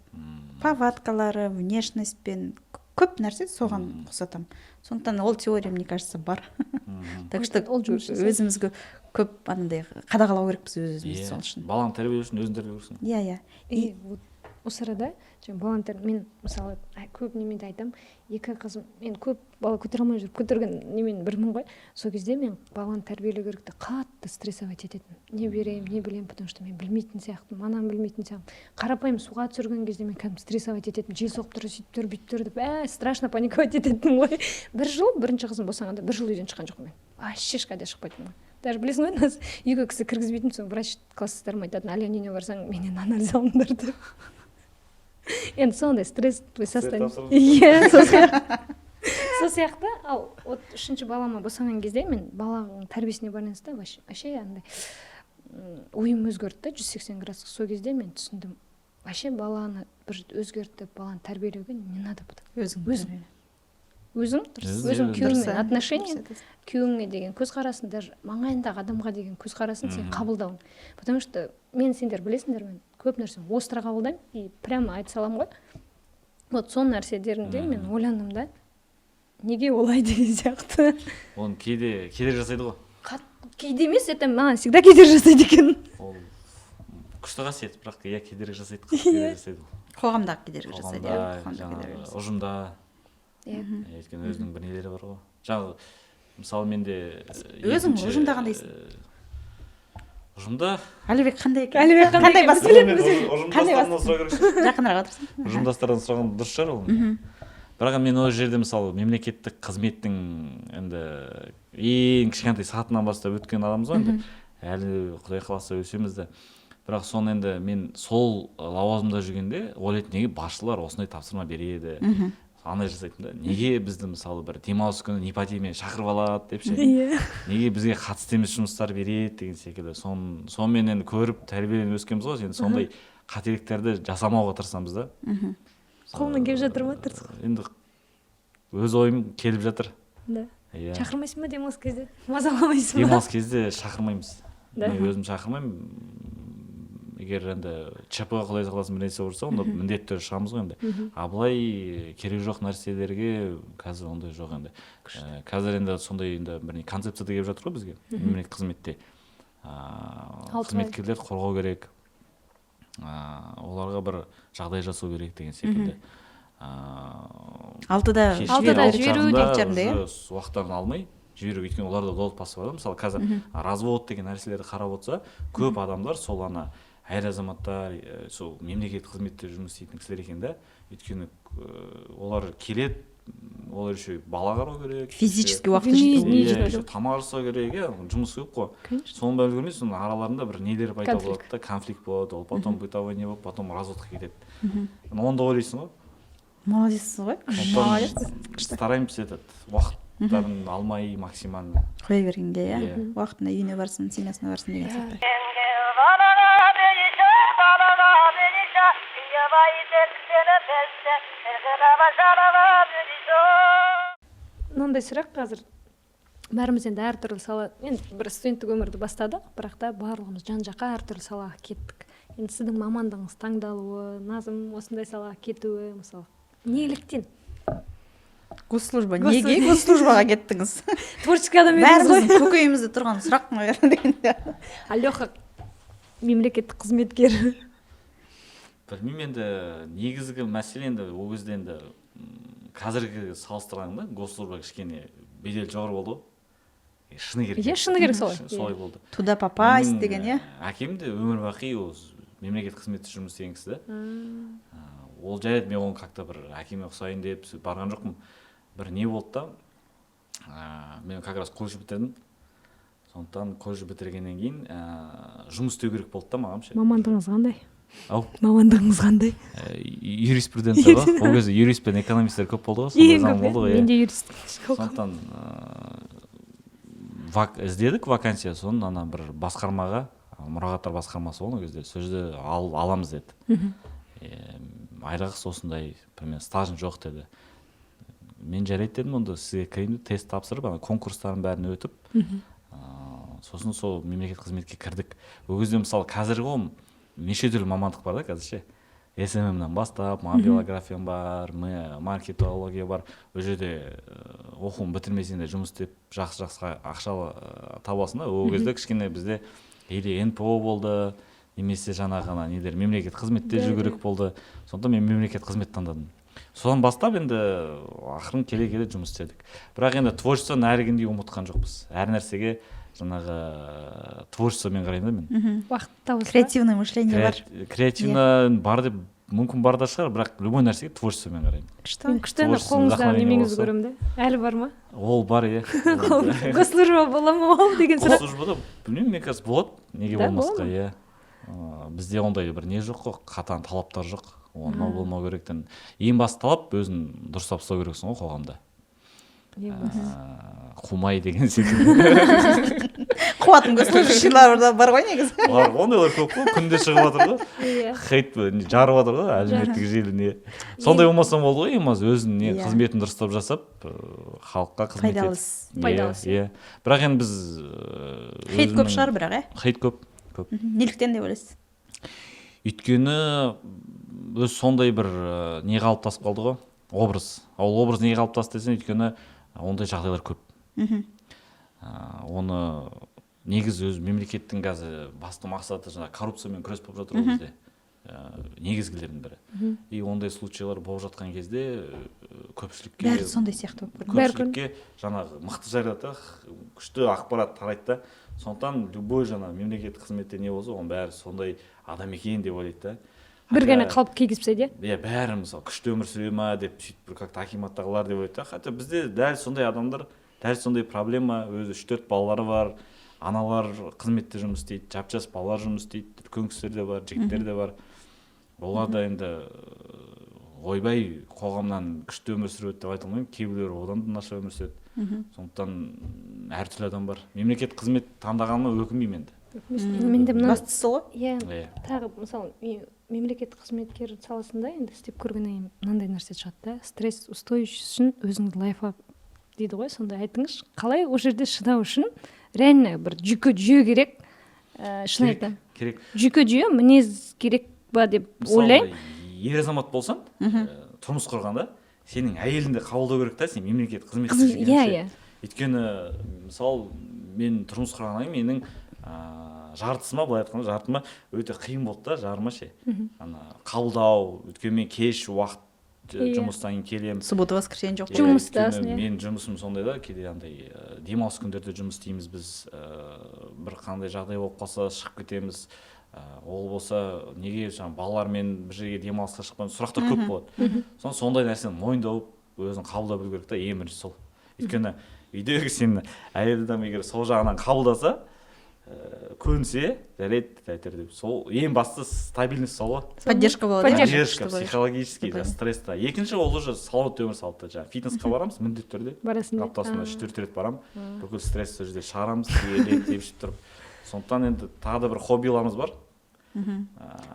Speaker 1: Повадкалары, внешностьпен, көп нәрсе соған ұқсатамын. Сондықтан ол теория, мне кажется, бар. Так что
Speaker 2: Ол жұмыс жасайды.
Speaker 1: өзімізге көп анандай қадағалау керекпіз өз өзімізді
Speaker 3: Иә.
Speaker 1: сол үшін.
Speaker 3: Баланы тәрбиелеу үшін өзің тәрбиелеу керексің.
Speaker 1: Иә.
Speaker 2: И вот осы арада жаңа баланы мен, мысалы, көп немеде айтамын, екі қызым, мен көп бала көтере алмай жүріп көтерген немен бірмін ғой. Сол кезде мен баланы тәрбиелеу керек те қатты стрессовать ететінмін: не беремін, не білемін, потому что мен білмейтін сияқтымын, анам білмейтін сияқтымын. Қарапайым суға түсірген кезде мен кәдімгі стрессовать ететінмін: жел соғып тұр, сөйтіп тұр, бүйтіп тұр деп, страшно паниковать ететінмін ғой. Бір жыл, бірінші қызым босанғанда, бір жыл үйден шыққан жоқпын мен, вообще ешқайда шықпайтынмын ғой. Даже, білесің ғой, нас үйге кісі кіргізбейтін. Соң врач, класстастарым айтатын: «Әлияның үйіне барсаң, менен анализ алыңдар», — деп. Енді сондай стрессовый состояние. Иә, сол сияқты. Ал вот үшінші балама босанған кезде мен баланың тәрбиесіне байланысты вообще андай ойым өзгерді да, 180 градусқа. Сол кезде мен түсіндім: вообще баланы бір өзгертіп, баланы тәрбиелеуге не надо.
Speaker 1: Өзің.
Speaker 2: Өзің. Өзің.
Speaker 3: Өзің,
Speaker 2: Өзің,
Speaker 3: иә.
Speaker 2: күйеуіңмен
Speaker 1: Дұрыс,
Speaker 2: отношения,
Speaker 1: дұрыс айтасың.
Speaker 2: күйеуіңе деген көзқарасын, даже маңайындағы адамға деген көзқарасын сен қабылдауың. Потому что мен, сендер білесіңдер, мен көп нәрсені остро қабылдаймын и прямо айта саламын ғой. Вот сол нәрселерінде мен ойландым да, неге олай деген сияқты.
Speaker 3: Оны кейде кедергі жасайды ғой.
Speaker 2: Кейде емес, это маған всегда кедергі жасайды екен.
Speaker 3: Ол күшті қасиет, бірақ, иә, кедергі жасайды, қатты кедергі жасайды ол.
Speaker 1: Қоғамдағы кедергі жасайды, иә.
Speaker 3: Қоғамда,
Speaker 1: Қоғамда кедергі
Speaker 3: жаңағы
Speaker 1: жасайды.
Speaker 3: ұжымда.
Speaker 2: Иә.
Speaker 3: Өйткені өзінің бір нелері бар ғой. Жаңағы, мысалы, менде
Speaker 1: Өзің
Speaker 3: екінші,
Speaker 1: ұжымда қандайсың?
Speaker 3: Ұжымда
Speaker 1: Әлібек қандай екен?
Speaker 2: Әлібек қандай
Speaker 1: Қандай
Speaker 2: екен?
Speaker 1: бастық? Қандай
Speaker 3: Ұжымдастардан
Speaker 1: бастық?
Speaker 3: сұрау керек шығар.
Speaker 1: Жақынырақ отырсың.
Speaker 3: Ұжымдастардан сұраған дұрыс шығар ол. Бірақ мен ол жерде, мысалы, мемлекеттік қызметтің енді ең кішкентай сатынан бастап өткен адамбыз ғой енді, әлі құдай қаласа өсеміз де. Бірақ соны енді мен сол лауазымда жүргенде ойлайтын: неге басшылар осындай тапсырма береді, андай жасайтын да, неге бізді, мысалы, бір демалыс күні не по теме шақырып алады деп ше, неге бізге қатысты емес жұмыстар береді деген секілді. Сонымен енді көріп, тәрбиеленіп өскенбіз ғой. Енді сондай қателіктерді жасамауға тырысамыз да.
Speaker 2: Қолыңнан келіп жатыр ма, тырысып?
Speaker 3: Енді өз ойым келіп жатыр.
Speaker 2: Да.
Speaker 3: Иә.
Speaker 2: Шақырмайсың ба демалыс кезде, мазаламайсың ба?
Speaker 3: Демалыс кезде шақырмаймыз.
Speaker 2: Да?
Speaker 3: Мен өзім шақырмаймын. Егер енді ЧП, құдай сақтасын, бір нәрсе болса, онда міндетті түрде шығамыз ғой енді. А былай керек жоқ нәрселерге қазір ондай жоқ енді. Қазір енді сондай енді бір не концепция да келіп жатыр ғой бізге мемлекеттік қызметте,
Speaker 2: 6 ай.
Speaker 3: қызметкерлерді қорғау керек, оларға бір жағдай жасау керек деген секілді.
Speaker 1: 6-да.
Speaker 3: Кешке
Speaker 2: 6-да
Speaker 3: 6:30
Speaker 2: жіберу.
Speaker 1: Жарымда, иә?
Speaker 3: Уже уақыттарын алмай жіберу, өйткені оларда да отбасы бар да. Мысалы, қазір развод деген нәрселерді қарап отырса, көп адамдар сол ана әйел азаматтар, сол мемлекеттік қызметте жұмыс істейтін кісілер екен да. Өйткені олар келеді, олар еще бала қарау керек.
Speaker 1: Физически уақыты
Speaker 2: Не-
Speaker 1: жету.
Speaker 2: не
Speaker 3: Иә,
Speaker 2: жетеді.
Speaker 3: еще тамақ жасау керек, иә, жұмыс көп қой.
Speaker 2: Конечно.
Speaker 3: Соның бәрін үлгермей, соның араларында бір нелер пайда
Speaker 2: Конфликт.
Speaker 3: болады да, конфликт болады, ол потом бытовой не болып, потом разводқа кетеді. Оны да ойлайсың ғой.
Speaker 1: Молодецсіз ғой, молодец.
Speaker 3: Сондықтан стараемся этот уақыттарын алмай максимально.
Speaker 1: Қоя бергенге, иә.
Speaker 3: Иә.
Speaker 1: Уақытында үйіне барсын, семьясына барсын деген сияқты.
Speaker 2: Мынандай сұрақ қазір. Бәріміз енді әртүрлі сала, енді бір студенттік өмірді бастадық, бірақ та барлығымыз жан жаққа, әртүрлі салаға кеттік. Енді сіздің мамандығыңыз таңдалуы, Назым осындай салаға кетуі, мысалы, неліктен?
Speaker 1: Госслужба.
Speaker 2: Госслужба.
Speaker 1: Неге госслужбаға кеттіңіз?
Speaker 2: Творческий адам едіңіз ғой.
Speaker 1: Бәріміздің көкейімізде тұрған сұрақ, наверное, деген.
Speaker 2: А Леха мемлекеттік қызметкер.
Speaker 3: Білмеймін, енді негізгі мәселе, енді ол кезде енді қазіргі салыстырғанда госслужба кішкене бедел жоғары болды ғой. Шыны керек.
Speaker 2: Иә, шыны керек, солай.
Speaker 3: Солай болды.
Speaker 1: Туда попасть
Speaker 3: Менің,
Speaker 1: деген, иә.
Speaker 3: Әкем де өмір бақи ол мемлекеттік қызметте жұмыс істеген кісі да. Ол жарайды, мен оны как то бір әкеме ұқсайын деп сөйтіп барған жоқпын. Бір не болды да, мен как раз колледж бітірдім, сондықтан колледж бітіргеннен кейін жұмыс істеу керек болды да маған ше.
Speaker 2: Мамандығыңыз қандай?
Speaker 3: Ау?
Speaker 2: Мамандығыңыз қандай?
Speaker 3: Юриспруденция ғой. Ол кезде юрист пен экономисттер көп болды ғой, сондай
Speaker 2: Ең
Speaker 3: заман
Speaker 2: көп,
Speaker 3: болды ғой,
Speaker 2: иә. Мен
Speaker 3: иә.
Speaker 2: де юрист.
Speaker 3: Сондықтан іздедік вакансия, соны ана бір басқармаға, мұрағаттар басқармасы болған ол кезде, сол жерде аламыз деді. Айлығы осындай, примерно, стажың жоқ деді. Мен жарайды дедім, онда сізге кірейін деп, тест тапсырып, ана конкурстардың бәрін өтіп, сосын сол мемлекеттік қызметке кірдік. Ол кезде, мысалы, қазіргі ғой, неше түрлі мамандық бар да қазір ше, СММнан бастап мобилография бар, маркетология бар. Ол жерде оқуын бітірмесең де жұмыс істеп, жақсы жақсы ақша табасың да. Ол кезде кішкене бізде или НПО болды, немесе жаңағы ана нелер, мемлекеттік қызметте жүру керек болды. Сондықтан мен мемлекеттік қызмет таңдадым. Содан бастап енді ақырын келе келе жұмыс істедік. Бірақ енді творчествоны әлі күнге дейін ұмытқан жоқпыз. Әр нәрсеге жаңағы творчествомен қараймын да мен.
Speaker 2: Уақыт табасыз ба?
Speaker 1: Креативное мышление бар.
Speaker 3: Креативно бар деп, мүмкін, бар да шығар, бірақ любой нәрсеге творчествомен қараймын.
Speaker 1: Күшті.
Speaker 2: Мен күшті ана
Speaker 3: Творчество,
Speaker 2: қолыңыздағы
Speaker 3: вдохновение
Speaker 2: немеңізді
Speaker 3: болса.
Speaker 2: көремін да. Әлі бар ма?
Speaker 3: Ол бар, иә.
Speaker 2: Госслужба бола ма ол деген сұрақ.
Speaker 3: Госслужбада, білмеймін, мне кажется, болады, неге
Speaker 2: Да,
Speaker 3: болмасқа?
Speaker 2: болады ма?
Speaker 3: Иә, бізде ондай бір не жоқ қой, қатаң талаптар жоқ, мынау болмау керек. Ең басты талап — өзің дұрыстап ұстау керексің ғой қоғамда.
Speaker 2: Ең бастысы.
Speaker 3: Қумай деген секілді.
Speaker 1: Қуатын госслужащийлар да бар ғой негізі.
Speaker 3: Бар ғой, ондайлар көп қой, күнде шығып жатыр ғой. Хейт не, жарып жатыр ғой әлеуметтік желі не. Сондай болмасаң болды ғой, ең болмаса өзің не, қызметін дұрыстап жасап, халыққа қызмет
Speaker 1: Пайдалы
Speaker 3: етіп.
Speaker 1: іс.
Speaker 2: Пайдалы іс.
Speaker 3: Иә, бірақ енді біз
Speaker 1: Хейт көп
Speaker 3: өзімнің-
Speaker 1: шығар бірақ, иә?
Speaker 3: Хейт көп, көп.
Speaker 1: Неліктен деп ойлайсыз?
Speaker 3: Өйткені өз сондай бір не қалыптасып қалды ғой, образ. Ол образ неге қалыптасты десең, өйткені ондай жағдайлар көп. Оны негізі өз мемлекеттің қазір басты мақсаты жаңағы коррупциямен күрес болып жатыр ғой бізде, негізгілердің бірі. И ондай случайлар болып жатқан кезде көпшілікке
Speaker 1: Бәрі сондай сияқты болып көрінеді.
Speaker 2: Бәрі.
Speaker 3: Көпшілікке жаңағы мықты жариялады да, күшті ақпарат тарайды да. Сондықтан любой жаңағы мемлекеттік қызметте не болса, оның бәрі сондай адам екен деп ойлайды да.
Speaker 2: Бір ғана
Speaker 3: Хотя-
Speaker 2: қалып кигізіп тастайды, иә.
Speaker 3: Иә, бәрі, мысалы, күшті өмір сүре ма деп, сөйтіп бір как то акиматтағылар деп ойлайды да. Хотя бізде дәл сондай адамдар, дәл сондай проблема, өзі үш төрт балалары бар аналар қызметте жұмыс істейді, жап жас балалар жұмыс істейді, үлкен кісілер де бар, жігіттер де бар. Олар да енді ойбай, қоғамнан күшті өмір сүреді деп айта алмаймын, кейбіреулері одан да нашар өмір сүреді. Сондықтан әртүрлі адам бар. Мемлекеттік қызмет таңдағаныма өкінбеймін енді.
Speaker 2: Менде мына
Speaker 1: Бастысы ғой.
Speaker 2: Иә.
Speaker 3: Иә.
Speaker 2: Тағы, мысалы, мемлекеттік қызметкер саласында енді істеп көргеннен кейін мынандай нәрсе шығады да: стресс устойчивость үшін өзіңді лайфхак дейді ғой, сондай айтыңызшы, қалай ол жерде шыдау үшін реально бір жүйке жүйе керек, шын
Speaker 3: Керек,
Speaker 2: айтамын.
Speaker 3: керек.
Speaker 2: Жүйке жүйе, мінез керек па деп
Speaker 3: Мысалы,
Speaker 2: ойлаймын.
Speaker 3: Ер азамат болсаң, тұрмыс құрғанда сенің әйелің де қабылдау керек та, сен мемлекеттік қызметте жүргенше.
Speaker 2: иә иә
Speaker 3: Өйткені, мысалы, мен тұрмыс құрғаннан кейін менің жартысыма, былай айтқанда, жартыма өте қиын болды да, жарыма ше, ана қабылдау. Өйткені мен кеш уақыт жұмыстан кейін келемін.
Speaker 1: Суббота, воскресенье жоқ.
Speaker 3: Иә,
Speaker 2: Жұмыстасың,
Speaker 3: өйткені
Speaker 2: иә.
Speaker 3: менің жұмысым сондай да, кейде андай демалыс күндерде жұмыс істейміз біз, бір қандай жағдай болып қалса, шығып кетеміз. Ол болса, неге жаңағы балалармен бір жерге демалысқа шықпаймыз, сұрақтар көп болады. Сондай нәрсені мойындау, өзін қабылдау білу керек та, ең бірінші сол. Өйткені үйдегі сені әйел адам егер сол жағынан қабылдаса, көнсе, жарайды әйтеуір деп, сол ең басты стабильность сол ғой.
Speaker 1: Поддержка болады, иә?
Speaker 3: Поддержка
Speaker 1: Күшті болады.
Speaker 3: Психологический
Speaker 1: Күшті.
Speaker 3: Стресста. Екінші, ол уже салауатты өмір салты, жаңағы фитнесқа барамыз міндетті түрде.
Speaker 2: Барасың ба?
Speaker 3: Аптасына 3-4 рет барамын. Бүкіл стресс сол жерде шығарамыз, елеп тұрып. Сондықтан енді тағы да бір хоббиларымыз бар.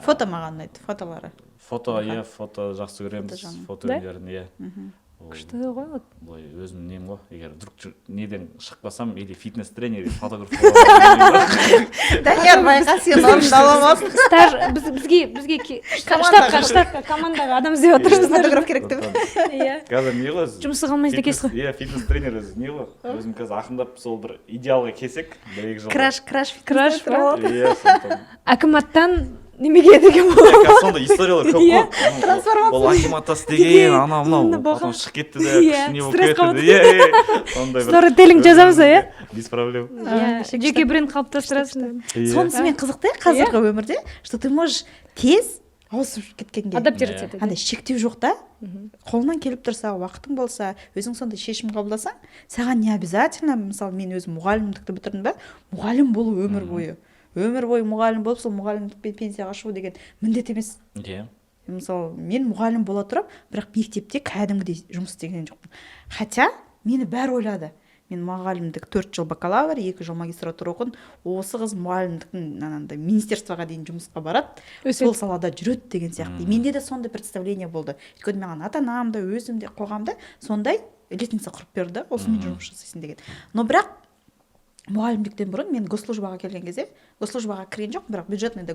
Speaker 1: Фото маған ұнайды, фотолары.
Speaker 3: Фото, иә, фото жақсы көреміз.
Speaker 1: Фото жағын.
Speaker 3: Фото
Speaker 2: Да?
Speaker 3: өнерін, иә. Ол
Speaker 2: Күшті ғой, вот.
Speaker 3: Былай өзім нем ғой, егер вдруг неден шығып қалсам, или фитнес тренер, или фотограф боламын.
Speaker 1: Данияр, байқа, сен орынды ала алмасын.
Speaker 2: Стаж бізге
Speaker 1: Командаға.
Speaker 2: Штатқа, командаға адам іздеп жатырмыз.
Speaker 1: Фотограф керек деп.
Speaker 2: Иә.
Speaker 3: Қазір не ғой,
Speaker 2: Жұмыссыз қалмайсыз екенсіз ғой.
Speaker 3: Иә, фитнес тренер өзі не ғой, өзім қазір ақырындап сол бір идеалға келсек, бір екі жылда.
Speaker 1: Краш, краш.
Speaker 2: Краш па?
Speaker 3: Иә, сондықтан.
Speaker 2: Акиматтан немеге деген болады.
Speaker 3: Қазір сондай историялар көп
Speaker 2: Иә,
Speaker 3: қой.
Speaker 1: Трансформация.
Speaker 3: Ол акиматта істеген, анау мынау
Speaker 2: Мына
Speaker 3: потом
Speaker 2: болған.
Speaker 3: шығып кетті де,
Speaker 2: Иә,
Speaker 3: күшті не болып
Speaker 2: стресс
Speaker 3: кетті. Иә, сондай бір.
Speaker 2: Сторителлинг жазамыз, иә?
Speaker 3: Без проблем.
Speaker 2: Иә, жеке бренд қалыптастырасың.
Speaker 3: Иә.
Speaker 1: Сонысымен қызықты қазіргі өмірде, что ты можешь тез ауысып кеткенге.
Speaker 2: Адаптироваться
Speaker 3: Иә.
Speaker 2: етеді.
Speaker 1: Андай шектеу жоқ та. Қолыңнан келіп тұрса, уақытың болса, өзің сондай шешім қабылдасаң, саған не обязательно. Мысалы, мен өзім мұғалімдікті бітірдім ба, мұғалім болу, өмір бойы, өмір бойы мұғалім болып, сол мұғалімдікпен пенсияға шығу деген міндет емес. Мысалы, мен мұғалім бола тұрып, бірақ мектепте кәдімгідей жұмыс істеген жоқпын. Хотя мені бәрі ойлады: мен мұғалімдік 4 жыл бакалавр, 2 жыл магистратура оқыдым, осы қыз мұғалімдіктің анандай министерствоға дейін жұмысқа барады,
Speaker 2: Өседі.
Speaker 1: сол салада жүреді деген сияқты. Менде де сондай представление болды, өйткені маған ата анам да, өзім де, қоғам да сондай лестница құрып берді, осымен жұмыс жасайсың деген. Но бірақ мұғалімдіктен бұрын мен госслужбаға келген кезде, госслужбаға кірген жоқпын, бірақ бюджетныйда,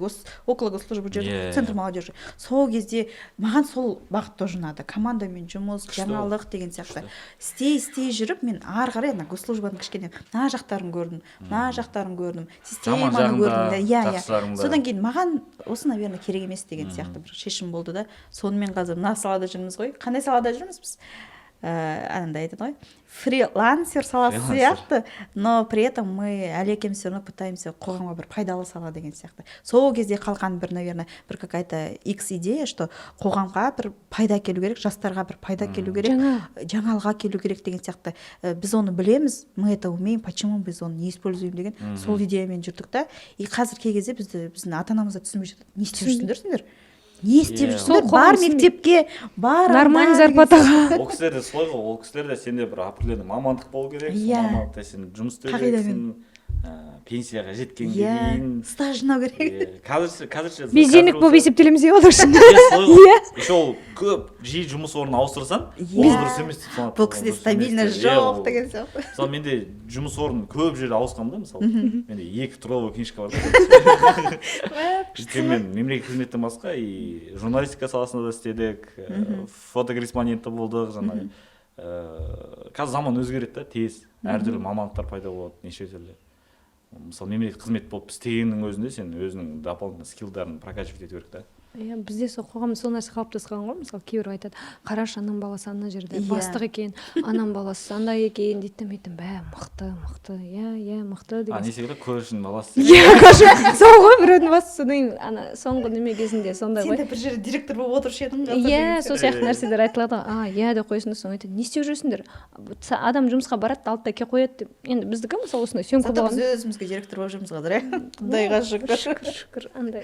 Speaker 1: около госслужбы жүрдім, центр молодежи. Сол кезде маған сол бағыт тоже ұнады: командамен жұмыс,
Speaker 3: Күшті ол.
Speaker 1: жаңалық деген сияқты. Істей істей жүріп, мен ары қарай ана госслужбаның кішкене мына жақтарын көрдім, мына жақтарын көрдім,
Speaker 3: Жаман
Speaker 1: системаны
Speaker 3: жағын да,
Speaker 1: көрдім да, иә.
Speaker 3: жақсы жағын да.
Speaker 1: Содан кейін маған осы, наверное, керек емес деген сияқты бір шешім болды да. Сонымен қазір мына салада жүрміз ғой. Қандай салада жүрміз біз? Анандай айтады ғой, фрилансер саласы
Speaker 3: Фрилансер.
Speaker 1: сияқты, но при этом мы әлі екеуміз все равно пытаемся қоғамға бір пайдалы сала деген сияқты. Сол кезде қалған бір, наверное, бір какая то икс идея, что қоғамға бір пайда әкелу керек, жастарға бір пайда әкелу керек,
Speaker 2: Жаңа.
Speaker 1: жаңалыға келу керек деген сияқты. Біз оны білеміз, мы это умеем, почему біз оны не используем деген сол идеямен жүрдік та. И қазір кей кезде бізді біздің ата анамыз да түсінбей жатады: не істеп жүрсіңдер сендер, не істеп
Speaker 3: Иә.
Speaker 1: жүрсіңдер,
Speaker 2: Сол қоғам
Speaker 1: бар
Speaker 2: түсінбейді.
Speaker 1: мектепке, бар
Speaker 2: Нормальный
Speaker 1: анда деген.
Speaker 2: зарплатаға.
Speaker 3: Ол кісілер де солай ғой, ол кісілер де сенде бір определенный мамандық болу керек, сол
Speaker 1: Иә.
Speaker 3: мамандықта сен жұмыс істеу
Speaker 1: Қағидамен.
Speaker 3: керексің, пенсияға жеткенге
Speaker 1: Иә,
Speaker 3: дейін.
Speaker 1: стаж жинау керек.
Speaker 3: Иә, қазірше
Speaker 2: Бездельник
Speaker 3: қазір
Speaker 2: болып есептелеміз деп отыр.
Speaker 3: Иә, солай ғой. Еще ол көп жиі жұмыс орнын ауыстырсаң, ол дұрыс емес деп санады.
Speaker 1: Бұл
Speaker 3: Ол
Speaker 1: кісіде
Speaker 3: дұрыс емес
Speaker 1: стабильность
Speaker 3: деп. Иә,
Speaker 1: жоқ
Speaker 3: ол-
Speaker 1: деген сияқты.
Speaker 3: Мысалы, менде жұмыс орнын көп жерде ауысқанмын да. Мысалы, менде екі трудовой книжка бар да, өйткені мен мемлекеттік қызметтен басқа и журналистика саласында да істедік, фотокорреспондент те болдық жаңағы. Қазір заман өзгереді да тез, әртүрлі мамандықтар пайда болады, неше түрлі. Мысалы, мемлекеттік қызмет болып істегеннің өзінде сен өзіңнің дополнительный скиллдарын прокачивать ету керек та.
Speaker 2: Иә, бізде сол қоғамда сол нәрсе қалыптасқан ғой. Мысалы, кейбір айтады: «Қарашы, ананың баласы ана жерде
Speaker 1: Иә.
Speaker 2: бастық екен, ананың баласы андай екен», — дейді да. Мен айтамын: «Бә, мықты, мықты, иә, иә, мықты», —
Speaker 3: А
Speaker 2: деген.
Speaker 3: не секілді көршінің баласы.
Speaker 2: Иә, көрші сол ғой, біреудің басы. Содан кейін ана соңғы неме кезінде сондай
Speaker 1: Сен
Speaker 2: ғой.
Speaker 1: де бір жерде директор болып отырушы едің қазір
Speaker 2: Иә,
Speaker 1: деген
Speaker 2: сол сияқты нәрселер айтылады ғой. «А, иә», — деп қоясың да, соң айтады: «Не істеп жүрсіңдер? Адам жұмысқа барады да, алды да келіп қояды», — деп. Енді біздікі, мысалы, осындай съемка
Speaker 1: Зато
Speaker 2: болған.
Speaker 1: біз өзімізге директор болып жүрміз қазір, иә, құдайға шүкір.
Speaker 2: Шүкір, шүкір. Андай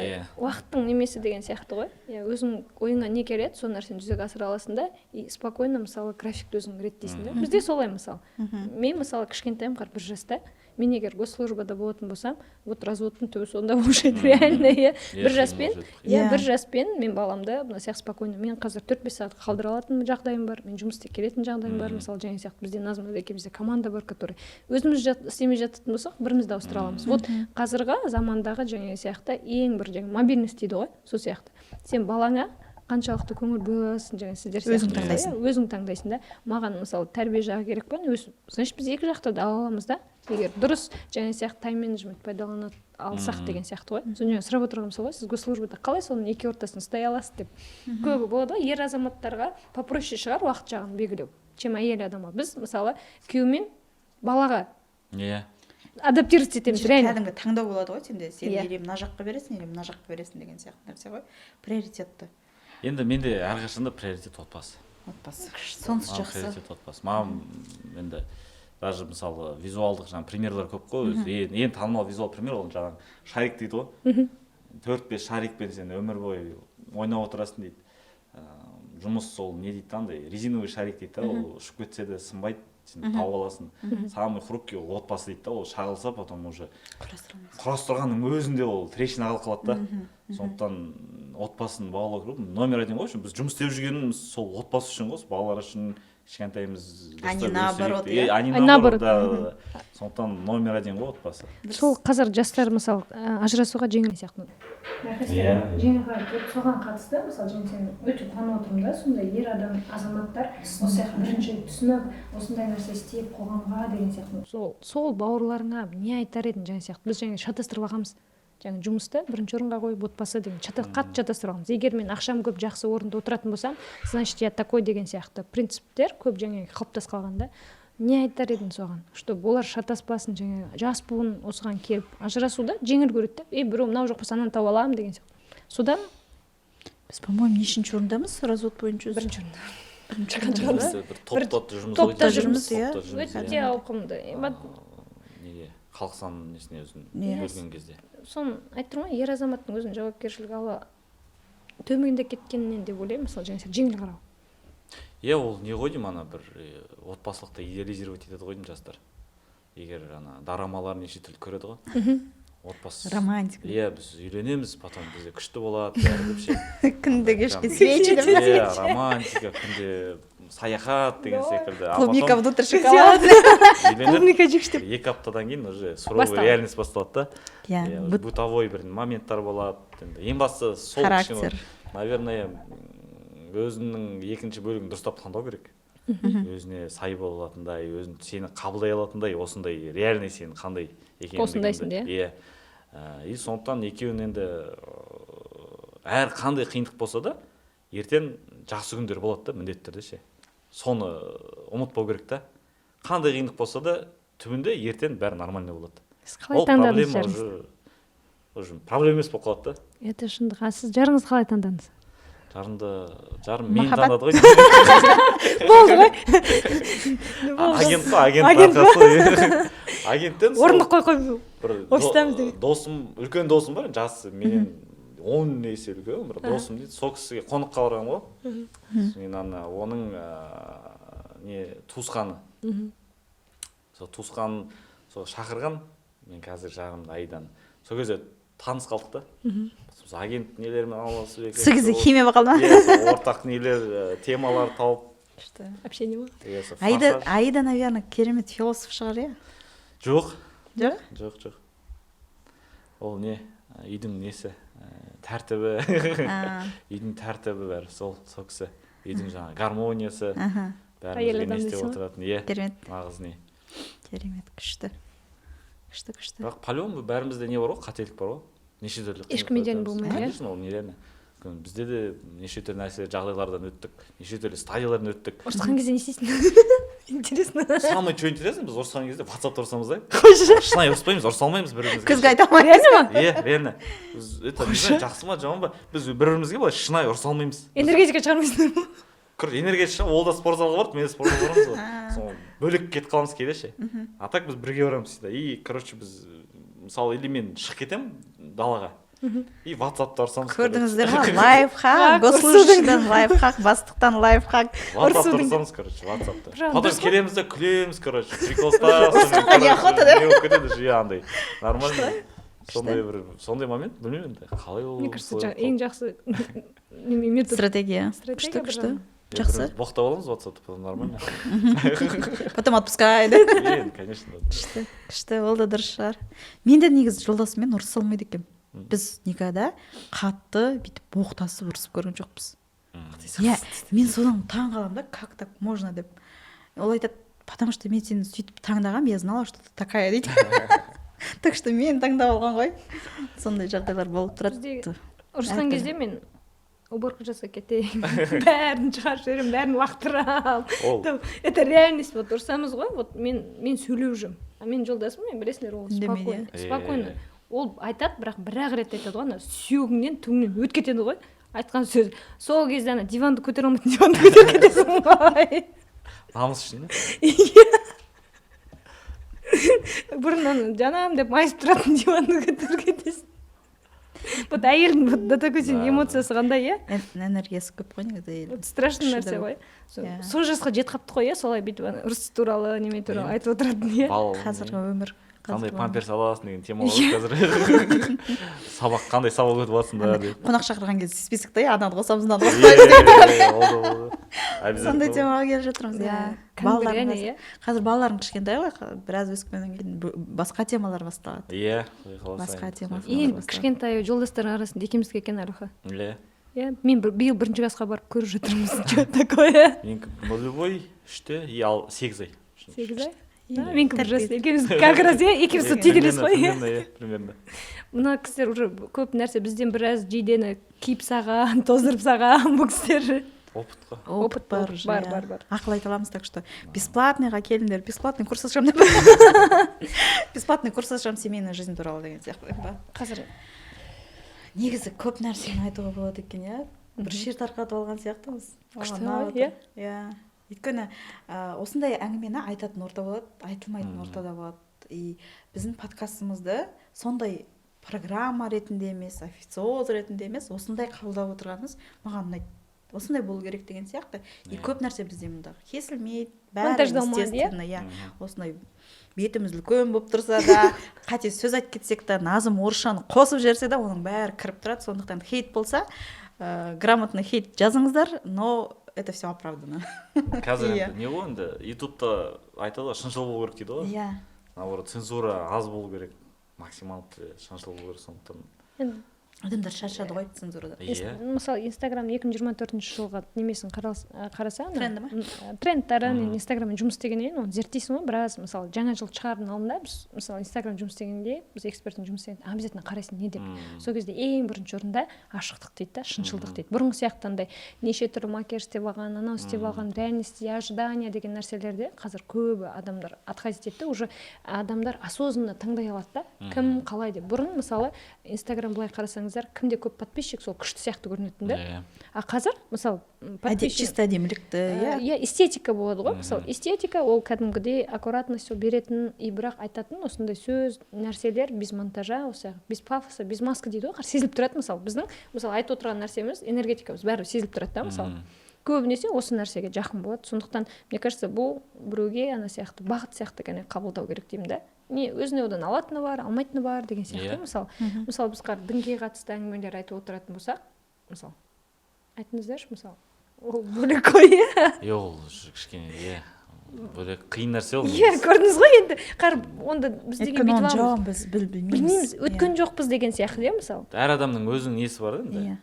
Speaker 3: Иә.
Speaker 2: уақыттың немесі деген сияқты ғой. Иә, өзің ойыңа не келеді, сол нәрсені жүзеге асыра аласың да и спокойно, мысалы, графикті өзің реттейсің да. Бізде солай. Мысалы, мен, мысалы, кішкентайым қазір 1 жаста. Мен егер госслужбада болатын болсам, вот разводтың түбі сонда болушы еді реально, иә.
Speaker 3: Иә,
Speaker 2: Бір жаспен.
Speaker 3: қиын болушы еді.
Speaker 2: Иә,
Speaker 1: Иә.
Speaker 2: бір жаспен мен баламды мына сияқты спокойно мен қазір 4-5 сағат қалдыра алатын жағдайым бар, мен жұмыс істеп келетін жағдайым бар. Мысалы, және сияқты бізде Назым екеумізде команда бар, который өзіміз істемей жататын болсақ, бірімізді ауыстыра аламыз. Вот қазіргі замандағы және сияқты ең бір жаңа мобильность дейді ғой, сол сияқты. Сен балаңа қаншалықты көңіл бөле аласың және сіздер
Speaker 1: Өзің
Speaker 2: сияқты,
Speaker 1: таңдайсың.
Speaker 2: иә, өзің таңдайсың да. Маған, мысалы, тәрбие жағы керек па, өз, значит, біз екі жақты да ала аламыз да, егер дұрыс және сияқты тайм менеджмент пайдалана алсақ деген сияқты ғой. Соны жаңа сұрап отырғаным сол ғой: сіз госслужбада қалай соның екі ортасын ұстай аласыз деп. Көбі болады ғой, ер азаматтарға попроще шығар уақыт жағын белгілеу, чем әйел адамға. Біз, мысалы, күйеумен балаға
Speaker 3: Иә.
Speaker 2: адаптироваться етеміз реально.
Speaker 1: Кәдімгі таңдау болады ғой сенде. Сен
Speaker 2: Иә.
Speaker 1: или мына жаққа бересің, или мына жаққа бересің деген сияқты нәрсе ғой, приоритетті.
Speaker 3: Енді менде әрқашанда приоритет отбасы.
Speaker 1: Отбасы, сонысы
Speaker 3: Маған
Speaker 1: жақсы.
Speaker 3: приоритет отбасы. Маған енді даже, мысалы, визуалдық жаңағы примерлер көп қой өзі. Ең танымал визуал пример ол жаңағы шарик дейді ғой. Төрт бес шарикпен сен өмір бойы ойнап отырасың дейді. Жұмыс сол не дейді да, андай резиновый шарик дейді да, ол ұшып кетсе де сынбайды. Сен тауып аласың. Самый хрупкий ол отбасы дейді да. Ол шағылса, потом уже
Speaker 1: Құрастыра алмайсың.
Speaker 3: Құрастырғанның өзінде ол трещина қалып қалады да. Сондықтан отбасын бағалау керек, номер один ғой. Біз жұмыс істеп жүргеніміз сол отбасы үшін ғой, сол балалар үшін, кішкентайымыз
Speaker 1: А не
Speaker 3: дұрыстап
Speaker 1: наоборот,
Speaker 3: өсірейік.
Speaker 1: иә?
Speaker 3: А не
Speaker 2: А
Speaker 3: наоборот,
Speaker 2: наоборот.
Speaker 3: да. Сондықтан номер один ғой отбасы.
Speaker 2: Сол қазір жастар, мысалы, ажырасуға жеңіл сияқты.
Speaker 3: Иә.
Speaker 2: Жеңіл қарайды. Вот соған қатысты, мысалы, және сен өте қуанып отырмын да, сондай ер адам, азаматтар осы сияқты бірінші рет түсініп, осындай нәрсе істеп қоғамға деген сияқты. Сол бауырларыңа не айтар едің? Жаңа сияқты біз жаңа шатастырып алғанбыз, жаңа жұмысты бірінші орынға қойып, отбасы деген қатты шатастырып алғанбыз. Егер мен ақшам көп, жақсы орында отыратын болсам, значит, я такой деген сияқты принциптер көп жаңа қалыптасып қалған да. Не айтар едің соған, чтобы олар шатаспасын? Жаңа жас буын осыған келіп ажырасуды жеңіл көреді да, ей, біреу мынау жоқ болса, ананы тауып аламын деген сияқты, содан.
Speaker 1: Біз, по моему, нешінші орындамыз развод бойынша өзі?
Speaker 2: Бірінші орында.
Speaker 1: Бірінші орындамыз ба?
Speaker 3: Біз бір топта жүрміз ғой.
Speaker 2: Топта
Speaker 1: жүрміз, иә.
Speaker 3: Топта жүрміз,
Speaker 2: Өте
Speaker 3: иә.
Speaker 2: ауқымды.
Speaker 3: Неге халық санының несіне өзін
Speaker 1: Иә.
Speaker 3: бөлген кезде.
Speaker 2: Соны айтып тұрмын ғой, ер азаматтың өзінің жауапкершілігі ала төмендеп кеткенінен деп ойлаймын, мысалы, жаңа сен жеңіл қарау.
Speaker 3: Иә, ол не ғой деймін, ана бір отбасылықты идеализировать етеді ғой деймін жастар. Егер ана дорамалар неше түрлі көреді ғой, отбасы
Speaker 1: Романтика.
Speaker 3: Иә, біз үйленеміз, потом бізде күшті болады бәрі деп ше.
Speaker 1: Күнде кешке
Speaker 3: Прям
Speaker 1: свечи деп.
Speaker 3: Иә, романтика, күнде саяхат деген секілді. А
Speaker 1: Клубника
Speaker 3: потом
Speaker 1: внутрь шоколад.
Speaker 3: үйленіп,
Speaker 2: Клубника жегіш деп.
Speaker 3: 2 аптадан кейін уже суровый
Speaker 2: Басталады.
Speaker 3: реальность басталады да.
Speaker 1: Иә.
Speaker 3: Иә, уже бытовой бір моменттар болады. Енді ең бастысы сол кішкене,
Speaker 1: Характер.
Speaker 3: наверное, өзінің екінші бөлігін дұрыстап таңдау керек, өзіне сай бола алатындай, өзін сені қабылдай алатындай, осындай реальный сен қандай екендігіңді.
Speaker 2: Осындайсың, иә?
Speaker 3: Иә. И сондықтан екеуін енді әр қандай қиындық болса да, ертең жақсы күндер болады да міндетті түрде ше. Соны ұмытпау керек та. Қандай қиындық болса да, түбінде ертең бәрі нормально болады.
Speaker 2: Сіз қалай
Speaker 3: Ол
Speaker 2: таңдадыңыз
Speaker 3: проблема
Speaker 2: жарыңызды?
Speaker 3: уже проблема емес болып қалады да.
Speaker 2: Это шындық. А сіз жарыңызды қалай таңдадыңыз?
Speaker 3: Жарымды, жарым мені
Speaker 1: Махаббат.
Speaker 3: таңдады ғой.
Speaker 2: Болды ғой.
Speaker 3: Агент қой, агент.
Speaker 2: Агент.
Speaker 3: Арқасы агенттен сол
Speaker 2: Орындық қой қой
Speaker 3: бір
Speaker 2: офистамыз деген.
Speaker 3: Досым, үлкен досым бар, жасы менен 10 есе үлкен бір досым дейді. Сол кісіге қонаққа барғанмын ғой. Содан ана оның не, туысқаны, сол туысқанын сол шақырған. Мен қазір жарымды, Аиданы, сол кезде таныс қалдық та. Сосын агент нелермен араласып екен.
Speaker 1: Сол кезде химия болып қалды ма?
Speaker 3: Иә, сол ортақ нелер, темалар тауып.
Speaker 1: Күшті.
Speaker 2: Общение ма?
Speaker 3: Иә, сол
Speaker 1: Аида.
Speaker 3: «Форсаж».
Speaker 1: Аида, наверное, керемет философ шығар, иә?
Speaker 3: Жоқ.
Speaker 1: Жоқ.
Speaker 3: Жоқ, ол не, үйдің несі, тәртібі, үйдің тәртібі, бәрі сол кісі, үйдің жаңағы гармониясы,
Speaker 2: Әйел
Speaker 3: бәрімізге
Speaker 2: адам
Speaker 3: не істеп
Speaker 2: дейсің ғой?
Speaker 3: отыратын, иә.
Speaker 1: Керемет.
Speaker 3: Нағыз не.
Speaker 1: Керемет, күшті, күшті, күшті.
Speaker 3: Бірақ по любому бәрімізде не бар ғой, қателік бар ғой, неше түрлі
Speaker 2: Ешкім
Speaker 3: қиындықтар
Speaker 2: идеальный
Speaker 3: өтеміз.
Speaker 2: болмайды, иә?
Speaker 3: Конечно, ол нереально. Өйткені бізде де неше түрлі нәрсе, жағдайлардан өттік, неше түрлі стадиялардан өттік.
Speaker 2: Ұрысқан кезде не істейсің, интересно?
Speaker 3: Самое что интересно, біз ұрысқан кезде ватсапта ұрысамыз да, шынайы ұрыспаймыз, ұрыса алмаймыз бір бірімізге.
Speaker 1: Күзгі айта алмаймыз.
Speaker 2: Реально ма?
Speaker 3: Иә, реально. Біз это, не знаю, жақсы ма, жаман ба, біз бір бірімізге былай шынайы ұрыса алмаймыз.
Speaker 2: Энергетика шығармайсыңдар ма?
Speaker 3: Короче, энергетика, ол да спортзалға барады, мен де спортзалға барамыз ғой, сол бөлек кетіп қаламыз кейде ше. А так біз бірге барамыз всегда. И короче, біз, мысалы, или мен шығып кетемін далаға и ватсапта ұрысамыз.
Speaker 1: Көрдіңіздер ма, лайфхак!
Speaker 2: Хак,
Speaker 1: Госслужащийден лайфхак, бастықтан лайфхак.
Speaker 3: Ватсапта
Speaker 2: ұрысудың.
Speaker 3: ұрысамыз, короче, ватсапта.
Speaker 2: Прям
Speaker 3: Потом
Speaker 2: дұрыс қой.
Speaker 3: келеміз де күлеміз, короче, прикол ұстап.
Speaker 1: Ұрысқанға неохота, да?
Speaker 3: Не болып кетеді жиі андай, нормально. Сондай бір сондай момент, білмеймін енді қалай ол
Speaker 2: Мне кажется,
Speaker 3: солай
Speaker 2: ең
Speaker 3: болып
Speaker 2: жақсы неме, метод.
Speaker 1: Стратегия.
Speaker 2: Стратегия
Speaker 1: Күшті,
Speaker 2: бір
Speaker 1: күшті.
Speaker 2: жағынан.
Speaker 3: қалды.
Speaker 1: Жақсы.
Speaker 3: Бір-бірімізді боқтап аламыз ватсапта, потом нормально.
Speaker 1: Потом отпускай да.
Speaker 3: Енді, конечно.
Speaker 1: Күшті, күшті, ол да дұрыс шығар. Мен де негізі жолдасыммен ұрыса алмайды екенмін. Біз никогда қатты бүйтіп боқтасып, ұрысып көрген жоқпыз. Иә, мен содан таң қаламын да, как так можно деп. Ол айтады: «Потому что мен сені сөйтіп таңдағанмын, я знала, что ты такая», — дейді. Так что мен таңдап алған ғой. Сондай жағдайлар болып тұрады.
Speaker 2: Бізде ұрысқан
Speaker 1: Әртүрлі.
Speaker 2: кезде мен уборка жасап кетейін, бәрін шығарып жіберемін, бәрін лақтырамын.
Speaker 3: Ол
Speaker 2: Это реальность. Вот ұрысамыз ғой, вот мен сөйлеп жүрмін, а менің жолдасым, мен білесіңдер, ол
Speaker 1: Үндемейді,
Speaker 2: спокойно.
Speaker 3: Иә.
Speaker 2: Спокойно ол айтады, бірақ бір ақ рет айтады ғой, ана сүйегіңнен, түңнен өтіп кетеді ғой айтқан сөз. Сол кезде ана диванды көтере алмайтын диванды көтеріп кетесің ғой.
Speaker 3: Намыс үшін.
Speaker 2: Бұрын ана жанам деп майысып тұратын диванды көтеріп кетесің. Вот әйелдің вот до такой степени
Speaker 3: Да.
Speaker 2: эмоциясы қандай, иә?
Speaker 1: Энергиясы көп қой негізі әйелдің.
Speaker 2: Вот страшный
Speaker 1: Күші
Speaker 2: нәрсе
Speaker 1: де
Speaker 2: ғой.
Speaker 1: Иә.
Speaker 2: Сол жасқа жетіп қалыпты ғой, иә, солай бүйтіп ана ұрыс туралы, неме туралы
Speaker 3: Иә.
Speaker 2: айтып отыратын, иә.
Speaker 3: Бал
Speaker 1: Қазіргі өмір,
Speaker 3: қандай
Speaker 1: қазіргі өмір.
Speaker 3: Памперс аласың деген тема ғой қазір. Сабақ, қандай сабақ өтіп жатсыңдар деп.
Speaker 1: Қонақ шақырған кезде список та, иә, ананы қосамыз, мынаны
Speaker 3: Иә,
Speaker 1: қоспаймыз деп.
Speaker 3: иә, ол да болды. Обязательно.
Speaker 1: Сондай темаға келіп жатырмыз, иә.
Speaker 2: Кәдімгі
Speaker 1: Балалардың
Speaker 2: реально,
Speaker 1: қазір
Speaker 2: иә.
Speaker 1: Қазір балаларың кішкентай ғой, біраз өскеннен кейін басқа темалар басталады.
Speaker 3: Иә, құдай қаласа
Speaker 1: Басқа
Speaker 3: енді,
Speaker 1: тема.
Speaker 3: құдай
Speaker 2: Ең
Speaker 3: қаласа.
Speaker 2: кішкентай жолдастардың арасында екеуміздікі екен, Әлиха.
Speaker 3: Иә.
Speaker 2: Иә, мен биыл бірінші классқа барып көріп жатырмыз, что такое.
Speaker 3: Менікі нулевой үште и ал 8 ай.
Speaker 2: 8 ай.
Speaker 1: Иә.
Speaker 2: А, менікі бір жас, екеуміз как раз, иә, екеуміз
Speaker 3: Иә,
Speaker 2: тетелес қой, иә.
Speaker 3: Примерно, иә, примерно.
Speaker 2: Мына кісілер уже көп нәрсе бізден біраз жейдені киіп тастаған, тоздырып тастаған бұл кісілер.
Speaker 3: Опыт қой.
Speaker 1: Опыт
Speaker 2: Опыт,
Speaker 1: бар
Speaker 2: опыт
Speaker 1: уже,
Speaker 2: бар,
Speaker 1: иә.
Speaker 2: бар, бар.
Speaker 1: Ақыл айта аламыз, так что бесплатный ға келіңдер, бесплатный курс ашамын деп, бесплатный курс ашамын семейная жизнь туралы деген сияқты ба.
Speaker 2: Қазір
Speaker 1: Негізі көп нәрсені айтуға болады екен, иә, бір шер тарқатып алған сияқтымыз.
Speaker 2: Күшті
Speaker 1: Маған ұнап
Speaker 2: ғой,
Speaker 1: отыр.
Speaker 2: Иә?
Speaker 1: Иә, өйткені осындай әңгімені айтатын орта болады, айтылмайтын ортада болады. И біздің подкастымызды сондай программа ретінде емес, официоз ретінде емес, осындай қабылдап отырғанымыз маған ұнайды, осындай болу керек деген сияқты. И
Speaker 3: Иә.
Speaker 1: көп нәрсе бізде мында кесілмейді, бәрі
Speaker 2: Монтаждалмайды, иә?
Speaker 1: естественно, иә. Осындай бетіміз үлкен болып тұрса да, қате сөз айтып кетсек та, Назым орысшаны қосып жіберсе де, оның бәрі кіріп тұрады. Сондықтан хейт болса, грамотный хейт жазыңыздар, но это все оправдано.
Speaker 3: Қазір
Speaker 1: Иә.
Speaker 3: енді не ғой, енді ютубта айтады ғой, шыншыл болу керек дейді ғой. Наоборот, цензура аз болу керек, максималды түрде шыншыл болу керек, сондықтан
Speaker 2: Енді
Speaker 1: Адамдар шаршады ғой цензурадан.
Speaker 3: Иә.
Speaker 2: Мысалы, Инстаграм 2024 жылғы немесін қараса ана,
Speaker 1: Тренді ма?
Speaker 2: Трендтарын. Енді Инстаграммен жұмыс істегеннен кейін оны зерттейсің ғой біраз. Мысалы, жаңа жыл шығардың алдында біз, мысалы, Инстаграм жұмыс істегенде, біз экспертпен жұмыс істегенде обязательно қарайсың не деп. Сол кезде ең бірінші орында ашықтық дейді да, шыншылдық дейді. Бұрынғы сияқты андай неше түрлі макияж істеп алған, анау істеп алған, реальность и ожидание деген нәрселерде қазір көбі адамдар отходить етті. Уже адамдар осознанно таңдай алады да, кім қалай деп. Бұрын, мысалы, Инстаграм былай қарасаңыздар, кімде көп подписчик, сол күшті сияқты көрінетін да. А қазір, мысалы, подписчик
Speaker 1: Чисто әдемілікті, иә.
Speaker 2: Иә, эстетика болады ғой. Мысалы, эстетика ол кәдімгідей аккуратность, ол беретін и бірақ айтатын осындай сөз нәрселер без монтажа, осы без пафоса, без маска дейді ғой, сезіліп тұрады. Мысалы, біздің, мысалы, айтып отырған нәрсеміз, энергетикамыз бәрі сезіліп тұрады да. Мысалы, көбінесе осы нәрсеге жақын болады. Сондықтан, мне кажется, бұл біреуге ана сияқты бағыт сияқты ғана қабылдау керек деймін да. Не өзіне одан алатыны бар, алмайтыны бар деген сияқты. Мысалы, біз қазір дінге қатысты әңгімелер айтып отыратын болсақ, мысалы, айтыңыздаршы, мысалы, ол бөлек қой, иә.
Speaker 3: Иә, ол уже кішкене, иә, бөлек, қиын нәрсе ол
Speaker 2: Иә,
Speaker 3: негізі.
Speaker 2: көрдіңіз ғой енді, қар онда біз деген
Speaker 1: Өйткені
Speaker 2: бүйтіп
Speaker 1: оның
Speaker 2: аламыз.
Speaker 1: жауабын біз білмейміз.
Speaker 2: Білмейміз, өткен жоқпыз деген сияқты, иә, мысалы.
Speaker 3: Әр адамның өзінің несі бар да енді.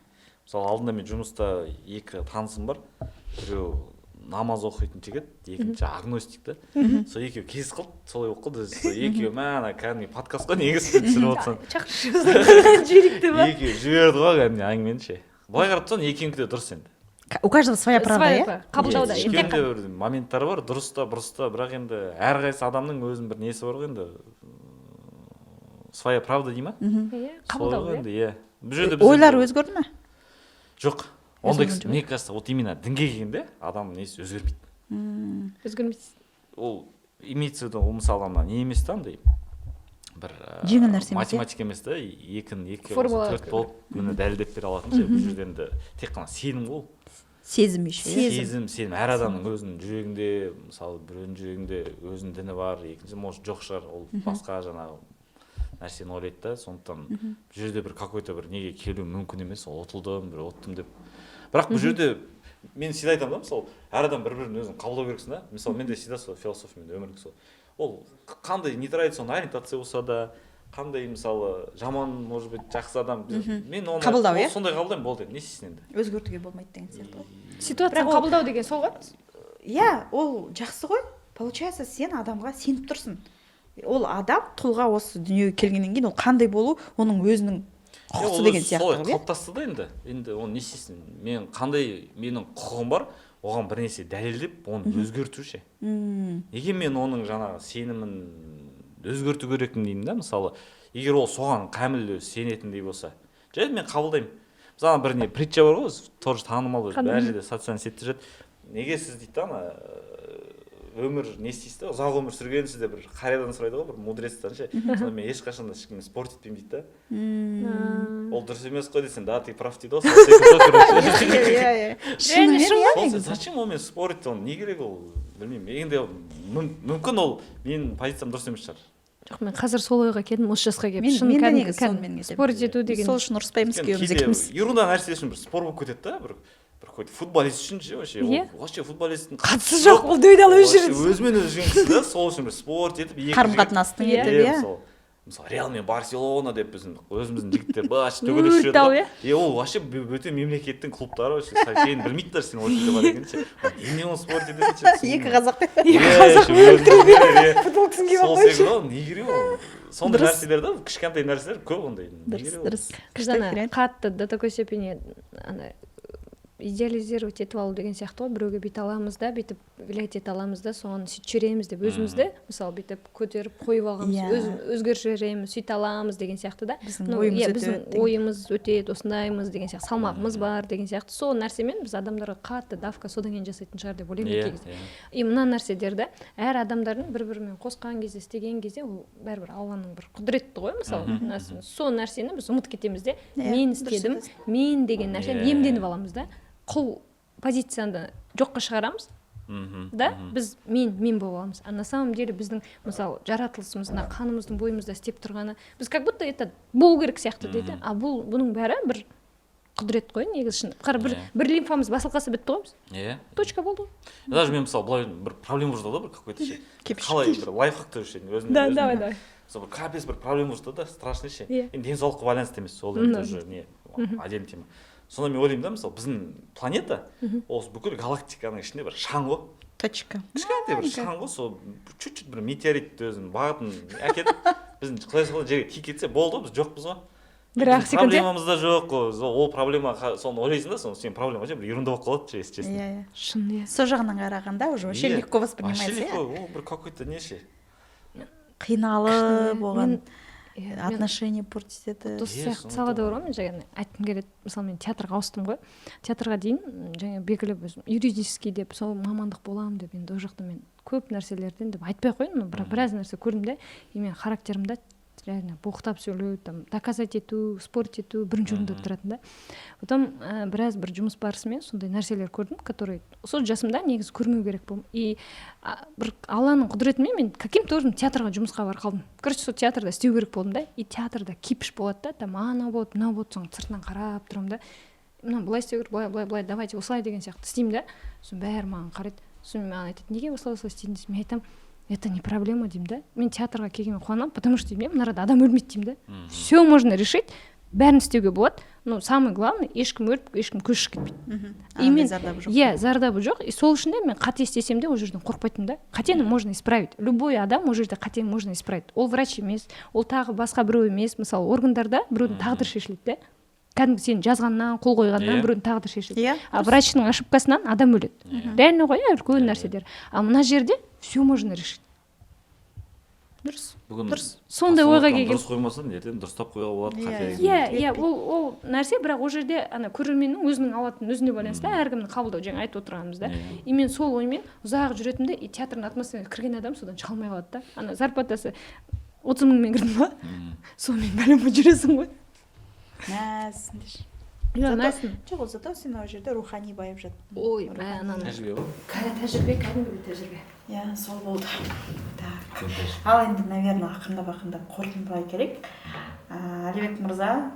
Speaker 3: Мысалы, алдында мен жұмыста екі танысым бар: біреу намаз оқитын жігіт, екінші агностик та. Сол екеуі кездесіп қалды, солай болып қалды. Сол екеуі, мә, ана кәдімгі подкаст қой негізі түсіріп отырсаң.
Speaker 2: Шақыршы, жіберейік па?
Speaker 3: Екеуі жіберді ғой кәдімгі әңгімені ше. Былай қарап тұрсаң, екеуінікі де дұрыс енді.
Speaker 1: У каждого своя правда,
Speaker 2: Своя
Speaker 1: иә.
Speaker 2: правда. Қабылдауда
Speaker 3: Иә,
Speaker 2: енді тек
Speaker 3: екеуінде бір моменттары бар, дұрыс та, бұрыс та, бірақ енді әрқайсысы адамның өзінің бір несі бар ғой енді, своя правда дей ма?
Speaker 2: Иә,
Speaker 3: Солай
Speaker 2: қабылдау,
Speaker 3: ғой
Speaker 2: иә.
Speaker 3: енді, иә. Бұл жерде біз
Speaker 1: Ойлары
Speaker 3: енді-
Speaker 1: өзгерді ме?
Speaker 3: Жоқ, ондай
Speaker 1: Өзгерген
Speaker 3: кісі,
Speaker 1: жоқ.
Speaker 3: мне кажется, вот именно дінге келгенде адам несі өзгермейді.
Speaker 2: Өзгермейді.
Speaker 3: Ол имеется в виду, ол, мысалы, ана не емес та, андай бір
Speaker 1: Жеңіл нәрсе емес, иә?
Speaker 3: математика емес та, екіні екіге
Speaker 2: Формула.
Speaker 3: қосса төрт болып, міне, дәлелдеп бере алатын ше. Бұл жерде енді тек қана сенім ғой ол.
Speaker 1: Сезім еще, иә.
Speaker 3: Сезім, сенім. Әр адамның өзінің жүрегінде, мысалы, біреудің жүрегінде өзінің діні бар, екінші, может, жоқ шығар, ол басқа жаңағы нәрсені ойлайды да. Сондықтан бұл жерде бір какой то бір неге келу мүмкін емес, ол ұтылдым, бір ұттым деп. Бірақ бұл жерде мен всегда айтамын да, мысалы, әр адам бір бірін өзін қабылдау керексің да. Мысалы, менде всегда сол философия, менде өмірлік сол. Ол қандай нетрадиционный ориентация болса да, қандай, мысалы, жаман, может быть, жақсы адам, мен оны
Speaker 1: Қабылдау, иә?
Speaker 3: сондай қабылдаймын, болды енді, не істейсің енді.
Speaker 1: Өзгертуге болмайды деген сияқты ғой.
Speaker 2: Ситуацияны
Speaker 1: Бірақ ол-
Speaker 2: қабылдау деген сол ғой.
Speaker 1: Иә, ол жақсы ғой. Получается, сен адамға сеніп тұрсың. Ол адам тұлға осы дүниеге келгеннен кейін ол қандай болу оның өзінің
Speaker 3: Иә,
Speaker 1: құқысы
Speaker 3: ол
Speaker 1: деген
Speaker 3: өзі
Speaker 1: сияқты
Speaker 3: солай
Speaker 1: ғой, иә.
Speaker 3: қалыптасты да енді. Енді оны не істейсің? Мен қандай, менің құқығым бар оған бір нәрсе дәлелдеп, оны өзгерту ше? Неге мен оның жаңағы сенімін өзгерту керекпін деймін да. Мысалы, егер ол соған кәміл сенетіндей болса, жарайды, мен қабылдаймын. Мысалы, бір не притча бар ғой өзі, тоже танымал өзі,
Speaker 2: Қандай?
Speaker 3: бәр жерде социальный сеть те жүреді. Неге сіз, дейді да, ана Өмір не істейсіз да, ұзақ өмір сүргенсіз деп бір қариядан сұрайды ғой, бір мудрецтан ше. Сонда мен ешқашан да ешкіммен спорить етпеймін дейді да. Ол дұрыс емес қой десең, да, ты прав дейді ғой, сол секілді ғой, короче.
Speaker 1: Иә, иә, шынымен, иә.
Speaker 3: Сол
Speaker 1: Негізі.
Speaker 3: Зачем онымен спорить, оны не керек, ол білмеймін енді, мүмкін, ол менің позициям дұрыс емес шығар.
Speaker 2: Жоқ, мен қазір сол ойға келдім, осы жасқа келіп. Шын,
Speaker 1: Мен де
Speaker 2: кәдімгі
Speaker 1: негізі
Speaker 2: кәдімгі
Speaker 1: сонымен кетемін.
Speaker 2: Спорить ету деген.
Speaker 1: Сол үшін ұрыспаймыз
Speaker 3: Өйткені
Speaker 1: күйеуіміз
Speaker 3: кейде
Speaker 1: екеуміз.
Speaker 3: Ерунда нәрсе үшін бір спор болып кетеді да, бір какой-то футболист үшін ше, вообще ол вообще футболисттің
Speaker 2: Қатысы жоқ, ол дөйдал
Speaker 3: вообще
Speaker 2: өшіреді.
Speaker 3: Өзімен өзі жүрген кісі да, сол үшін бір спорить етіп екі
Speaker 1: Қарым
Speaker 3: жігіт-
Speaker 1: қатынастың
Speaker 2: Иә.
Speaker 1: етіп, иә.
Speaker 3: Мысалы, Реал мен Барселона деп біздің өзіміздің жігіттер баш төбелесіп жүреді
Speaker 2: Өрт
Speaker 3: ғой. Е, ол вообще бөтен мемлекеттің клубтары вообще, сен білмейді даже сен ол жерде бар екенін ше, немене оны спорить етесің ше?
Speaker 1: Екі қазақ.
Speaker 3: Екі қазақ.
Speaker 2: Футболкасын киіп
Speaker 3: Сол
Speaker 2: алып қойшы.
Speaker 3: секілді ғой, не керек ол сондай
Speaker 1: Дұрыс.
Speaker 3: нәрселер да, кішкентай нәрселер көп ондай, не
Speaker 1: Дұрыс.
Speaker 3: керек ол?
Speaker 1: Дұрыс.
Speaker 2: Біз
Speaker 1: Күшті
Speaker 2: ана
Speaker 1: вариант.
Speaker 2: қатты, до такой степени ана идеализировать етіп алу деген сияқты ғой, біреуге бүйте аламыз да, бүйтіп влиять ете аламыз да, соны сөйтіп жібереміз деп, өзімізді мысалы бүйтіп көтеріп қойып алғанбыз,
Speaker 1: Иә.
Speaker 2: Өзгертіп жібереміз, сөйте аламыз деген сияқты да.
Speaker 1: Біздің
Speaker 2: Ну,
Speaker 1: ойымыз
Speaker 2: иә,
Speaker 1: өтеді
Speaker 2: біздің
Speaker 1: деген.
Speaker 2: ойымыз өтеді, осындаймыз деген сияқты, салмағымыз бар деген сияқты. Сол нәрсемен біз адамдарға қатты давка содан кейін жасайтын шығар деп ойлаймын кей кезде. И мына нәрселерді әр адамдардың бір бірімен қосқан кезде, істеген кезде, ол бәрібір Алланың бір құдіреті ғой, мысалы. Сол нәрсені біз ұмытып кетеміз де,
Speaker 1: Иә,
Speaker 2: мен
Speaker 1: дұрыс
Speaker 2: істедім,
Speaker 1: айтасың.
Speaker 2: мен деген нәрсені иемденіп аламыз да, құл позицияны жоққа шығарамыз да, біз мен болып аламыз. А на самом деле біздің, мысалы, жаратылысымыз, мына қанымыздың бойымызда істеп тұрғаны, біз как будто это болу керек сияқты дейді. А бұл, бұның бәрі бір құдірет қой негізі, шын қара бір бір лимфамыз басылып қалса, бітті ғой біз, точка болды ғой.
Speaker 3: Даже мен, мысалы, былай бір проблема болып жатады ғой, бір какой-то ше.
Speaker 1: Кепшік.
Speaker 3: Қалай бір лайфхак ше өзім.
Speaker 2: Да, давай, давай.
Speaker 3: Мысалы, бір капец бір проблема болып жатады да, страшный ше. Енді денсаулыққа байланысты емес ол, енді уже не, отдельный тема. Сонда мен ойлаймын да, мысалы, біздің планета осы бүкіл галактиканың ішінде бір шаң ғой.
Speaker 1: Точка.
Speaker 3: Кішкентай бір шаң ғой. Сол чуть чуть бір метеорит өзінің бағытын әкетіп, біздің, құдай сақтасын, жерге тиіп кетсе болды ғой, біз жоқпыз ғой.
Speaker 2: Бір ақ
Speaker 3: Біздің
Speaker 2: секунд, иә?
Speaker 3: проблемамыз да жоқ қой. Ол проблема соны ойлайсың да, соны сенің проблема ше, бір ерунда болып қалады ше, если честно.
Speaker 1: Иә, иә.
Speaker 2: Шын, иә.
Speaker 1: Сол жағынан қарағанда уже вообще
Speaker 3: Иә.
Speaker 1: легко
Speaker 3: Вообще
Speaker 1: воспринимается, иә.
Speaker 3: легко, ол бір какой-то не ше.
Speaker 1: Қиналып оған
Speaker 2: Иә, мен
Speaker 1: отношения портить етіп.
Speaker 2: Осы
Speaker 3: Иә,
Speaker 2: сияқты
Speaker 3: соны
Speaker 2: салада
Speaker 3: да.
Speaker 2: бар ғой, мен жаңа айтқым келеді. Мысалы, мен театрға ауыстым ғой. Театрға дейін жаңа белгілі өзім юридический деп, сол мамандық боламын деп. Енді ол жақта мен көп нәрселерден деп айтпай ақ қояйын, но бірақ біраз нәрсе көрдім де. И мен характерімде реально боқтап сөйлеу, там доказать ету, спорить ету бірінші орында тұратын да. Потом біраз бір жұмыс барысымен сондай нәрселер көрдім, который сол жасымда негізі көрмеу керек болдым. И бір Алланың құдіретімен мен каким-то образом театрға жұмысқа барып қалдым. Короче, сол театрда істеу керек болдым да. И театрда кипиш болады да, там анау болады, мынау болады, соны сыртынан қарап тұрамын да, мына былай істеу керек, былай, былай, былай, давайте осылай деген сияқты істеймін да. Сосын бәрі маған қарайды. Сосын маған айтады: «Неге осылай, осылай істедің?» – десем, мен айтамын: «Это не проблема», – деймін да. «Мен театрға келгенге қуанамын, потому что, – деймін, – мына арада адам өлмейді», – деймін да. «Все можно решить, бәрін істеуге болады, но самое главное, ешкім өліп, ешкім көз шығып кетпейді». И
Speaker 1: Андай
Speaker 2: мен
Speaker 1: зардабы жоқ.
Speaker 2: Иә, зардабы жоқ. И сол үшін де мен қате істесем де, ол жерден қорықпайтынмын да. Қатені можно исправить, любой адам ол жерде қатені можно исправить. Ол врач емес, ол тағы басқа біреу емес. Мысалы, органдарда біреудің тағдыры шешіледі да, кәдімгі сен жазғаннан, қол қойғаннан біреудің тағдыры шешіледі. А врачтың ошибкасынан адам өледі. Реально ғой, иә, үлкен нәрселер. А мына жерде все можно решить.
Speaker 1: Дұрыс.
Speaker 3: Бүгін
Speaker 1: Дұрыс.
Speaker 2: Сондай ойға
Speaker 3: постановканы
Speaker 2: келгем.
Speaker 3: дұрыс қоймасаң, ертең дұрыстап қоюға болады қате.
Speaker 2: Иә, ол нәрсе, бірақ ол жерде ана көрерменнің өзінің алатын өзіне байланысты, әркімнің қабылдау, жаңа айтып отырғанымыз да. И мен сол оймен ұзақ жүретінмін де. И театрдың атмосферасына кірген адам содан шыға алмай қалады да. Ана зарплатасы 30 мыңмен кірдің ба, сонымен бәлем жүресің ғой.
Speaker 1: Мәссің деші.
Speaker 2: Иә.
Speaker 1: Зато- Жоқ, ол зато сен ол жерде рухани байып жаттың.
Speaker 2: Ой, мә, ананы
Speaker 3: Тәжірибе ғой.
Speaker 2: Тәжірибе, кәдімгідей тәжірибе.
Speaker 1: Иә, сол болды. Так.
Speaker 3: Үлкен тәжірибе.
Speaker 1: Ал енді, наверное, ақырындап ақырындап қорытындылай керек. Әлібек мырза,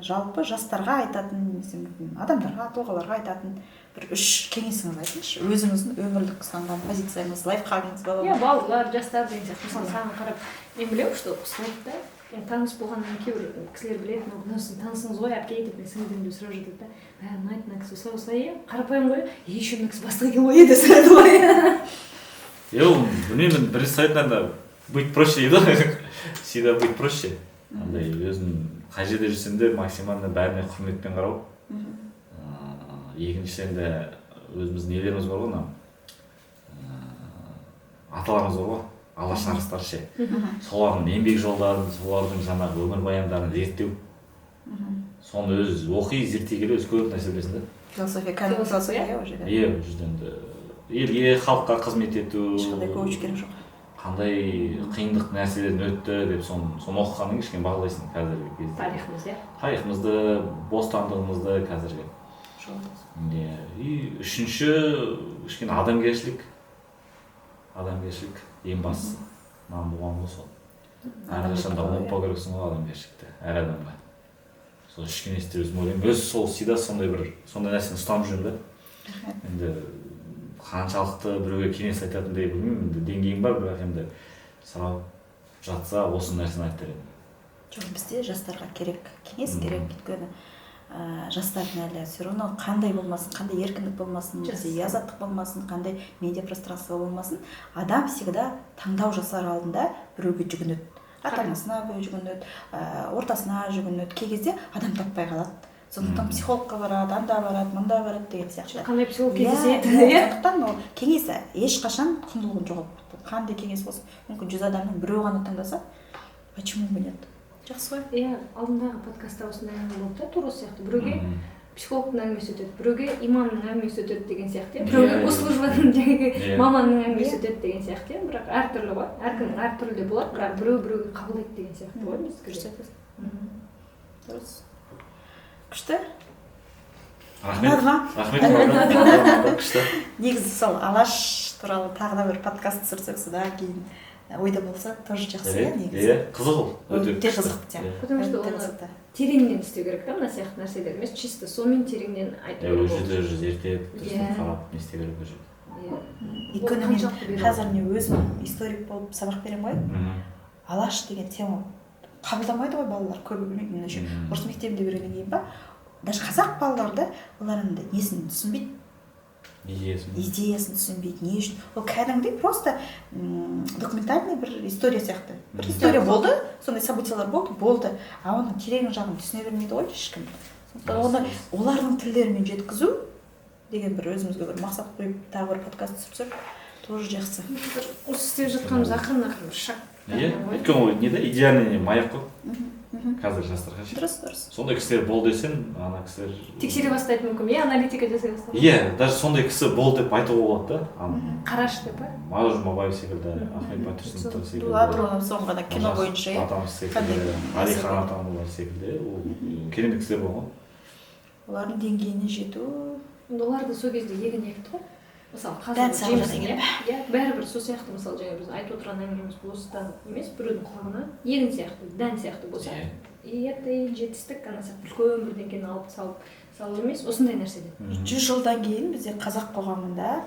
Speaker 1: жалпы жастарға айтатын немесе мүмкін адамдарға, тұлғаларға айтатын бір үш кеңесіңізді айтыңызшы. Өзіңіздің өмірлік ұстанған позицияңыз, лайфхагыңыз бола
Speaker 2: Иә,
Speaker 1: ма?
Speaker 2: балалар, жастар деген сияқты. Мысалы, саған қарап мен білемін, что ұқсайды да. Енді таныс болғаннан кейін кейбір кісілер біледі: мынау, мынау сіздің танысыңыз ғой, әпке, деп, мен сіңілім деп сұрап жатады да. Мә, ұнайды мына кісі, осылай, осылай, иә, қарапайым ғой, и еще мына кісі бастық екен ғой, деп сұрайды ғой.
Speaker 3: Е, ол білмеймін, бірінші сайтынан да быть проще дейді ғой, всегда быть проще. Андай өзің қай жерде жүрсең де, максимально бәріне құрметпен қарау. Екіншісі, енді өзіміздің нелеріміз бар ғой, мынау аталарымыз бар ғой, Алаш арыстары ше, солардың еңбек жолдарын, солардың жаңағы өмірбаяндарын зерттеу. Соны өзі оқи, зерттей келе өзі көп нәрсе білесің да.
Speaker 1: Философия, кәдімгі
Speaker 2: Философия?
Speaker 1: философия, иә, ол жерде.
Speaker 3: Иә, ол жерде енді Елге, халыққа қызмет ету.
Speaker 1: Ешқандай коуч керек жоқ.
Speaker 3: Қандай қиындық нәрселерден өтті деп, соны оқығаннан кейін кішкене бағалайсың қазіргі кезде.
Speaker 2: Тарихымыз, иә.
Speaker 3: Тарихымызды, бостандығымызды қазіргі. Иә. И үшінші, кішкене адамгершілік. Адамгершілік ең бастысы. Маған болған ғой сол. Әрқашан да ұмытпау керексің ғой адамгершілікті әр адамға. Сол үш кеңесті өзім ойлаймын. Өзі сол всегда сондай бір сондай нәрсені ұстанып жүрмін да. Енді қаншалықты біреуге кеңес айтатындай білмеймін, енді деңгейім бар, бірақ енді сұрап жатса, осы нәрсені айтар едім.
Speaker 1: Жоқ, бізде жастарға керек кеңес, керек, өйткені жастардың әлі все равно қандай болмасын, қандай еркіндік болмасын, бізде азаттық болмасын, қандай медиа пространство болмасын, адам всегда таңдау жасар алдында біреуге жүгінеді: ата анасына жүгінеді, ортасына жүгінеді. Кей кезде адам таппай қалады, сондықтан психологқа барады, анда барады, мында барады деген сияқты.
Speaker 2: Қандай психолог
Speaker 1: Иә,
Speaker 2: кездеседі,
Speaker 1: иә,
Speaker 2: иә.
Speaker 1: Сондықтан ол кеңес ешқашан құндылығын жоғалтпайды. Қандай кеңес болсын, мүмкін, 100 адамның біреуі ғана тыңдаса, почему бы нет, жақсы ғой.
Speaker 2: Иә, алдындағы подкастта осындай әңгіме болды да, тура осы сияқты: біреуге психологтың әңгімесі өтеді, біреуге имамның әңгімесі өтеді деген сияқты, иә, біреуге госслужбаның жаңағы маманның әңгімесі өтеді деген сияқты, иә. Бірақ әртүрлі ғой, әркімнің әртүрлі де болады, бірақ біреу біреуге қабылдайды деген сияқты ғой
Speaker 1: Дұрыс
Speaker 2: біздікі.
Speaker 1: айтасың, дұрыс, күшті.
Speaker 3: Рахмет.
Speaker 1: Ұнады ма?
Speaker 3: Рахмет, күшті.
Speaker 1: Негізі сол Алаш туралы тағы да бір подкаст түсірсек, содан кейін ойда болса, тоже жақсы, иә, негізі.
Speaker 3: Иә, қызық ол, өте
Speaker 1: Өте
Speaker 3: күшті.
Speaker 1: қызықты тема.
Speaker 2: Потому что
Speaker 1: Өте
Speaker 2: оны
Speaker 1: қызықты.
Speaker 2: тереңнен істеу керек та, мына сияқты нәрселер емес, чисто сонымен тереңнен айту
Speaker 3: Иә, ол
Speaker 2: керек.
Speaker 3: жерде уже зерттеп, дұрыстап қарап не істеу керек ол жерде.
Speaker 2: Иә.
Speaker 1: Өйткені мен
Speaker 2: Қаншалықты беріп
Speaker 1: қазір мен өзім историк болып сабақ беремін ғой. Алаш деген тема қабылдамайды ғой балалар көбі, білмеймін. Мен еще орыс мектебінде бергеннен кейін ба, даже қазақ балалары да, олар андай несін түсінбейді.
Speaker 3: Идеясын.
Speaker 1: Идеясын түсінбейді, не үшін ол. Кәдімгідей просто документальный бір история сияқты, бір история болды, сондай событиялар болды, болды, а оның терең жағын түсіне бермейді ғой ешкім. Сондықтан оны олардың тілдерімен жеткізу деген бір өзімізге бір мақсат қойып, тағы бір подкаст түсірсек, тоже жақсы.
Speaker 2: Осы істеп жатқанымыз ақырын ақырын бір шаг.
Speaker 3: Иә, өйткені ол не да, идеальный не, маяк қой
Speaker 1: мхм, мхм.
Speaker 3: қазір жастарға ше.
Speaker 1: дұрыс дұрыс
Speaker 3: Сондай кісілер бол десең, ана кісілер
Speaker 2: Тексере бастайды мүмкін, иә, аналитика жасай бастайды.
Speaker 3: Иә, даже сондай кісі бол деп айтуға болады да. Ана
Speaker 2: Қарашы деп па.
Speaker 3: Мағжан Жұмабаев секілді, Ахмет Байтұрсынов секілді,
Speaker 1: Туралы соңғы ғана кино бойынша, иә.
Speaker 3: Атамыз секілді,
Speaker 1: Қандай
Speaker 3: Әлихан атамыз секілді, ол керемет кісілер болған.
Speaker 1: Олардың деңгейіне жету.
Speaker 2: Енді олар да сол кезде егін екті ғой, мысалы,
Speaker 1: Дән
Speaker 2: қазір
Speaker 1: салып
Speaker 2: жемісін,
Speaker 1: жатыр.
Speaker 2: иә, бәрібір сол сияқты. Мысалы, жаңа біз айтып отырған әңгімеміз бостан емес, біреудің құлағына егін сияқты, дән сияқты болса, и ертең жетістік ана сияқты үлкен бірдеңкені алып салып салу емес, осындай нәрседен.
Speaker 1: 100 жылдан кейін бізде қазақ қоғамында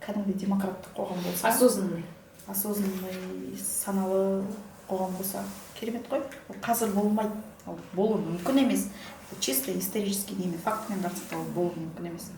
Speaker 1: кәдімгідей демократтық қоғам болса,
Speaker 2: Осознанный.
Speaker 1: осознанный, саналы қоғам болса, керемет қой. Ол қазір болмайды, ол болуы мүмкін емес. Это чисто исторический немен, фактымен қарасақ та, ол болуы мүмкін емес.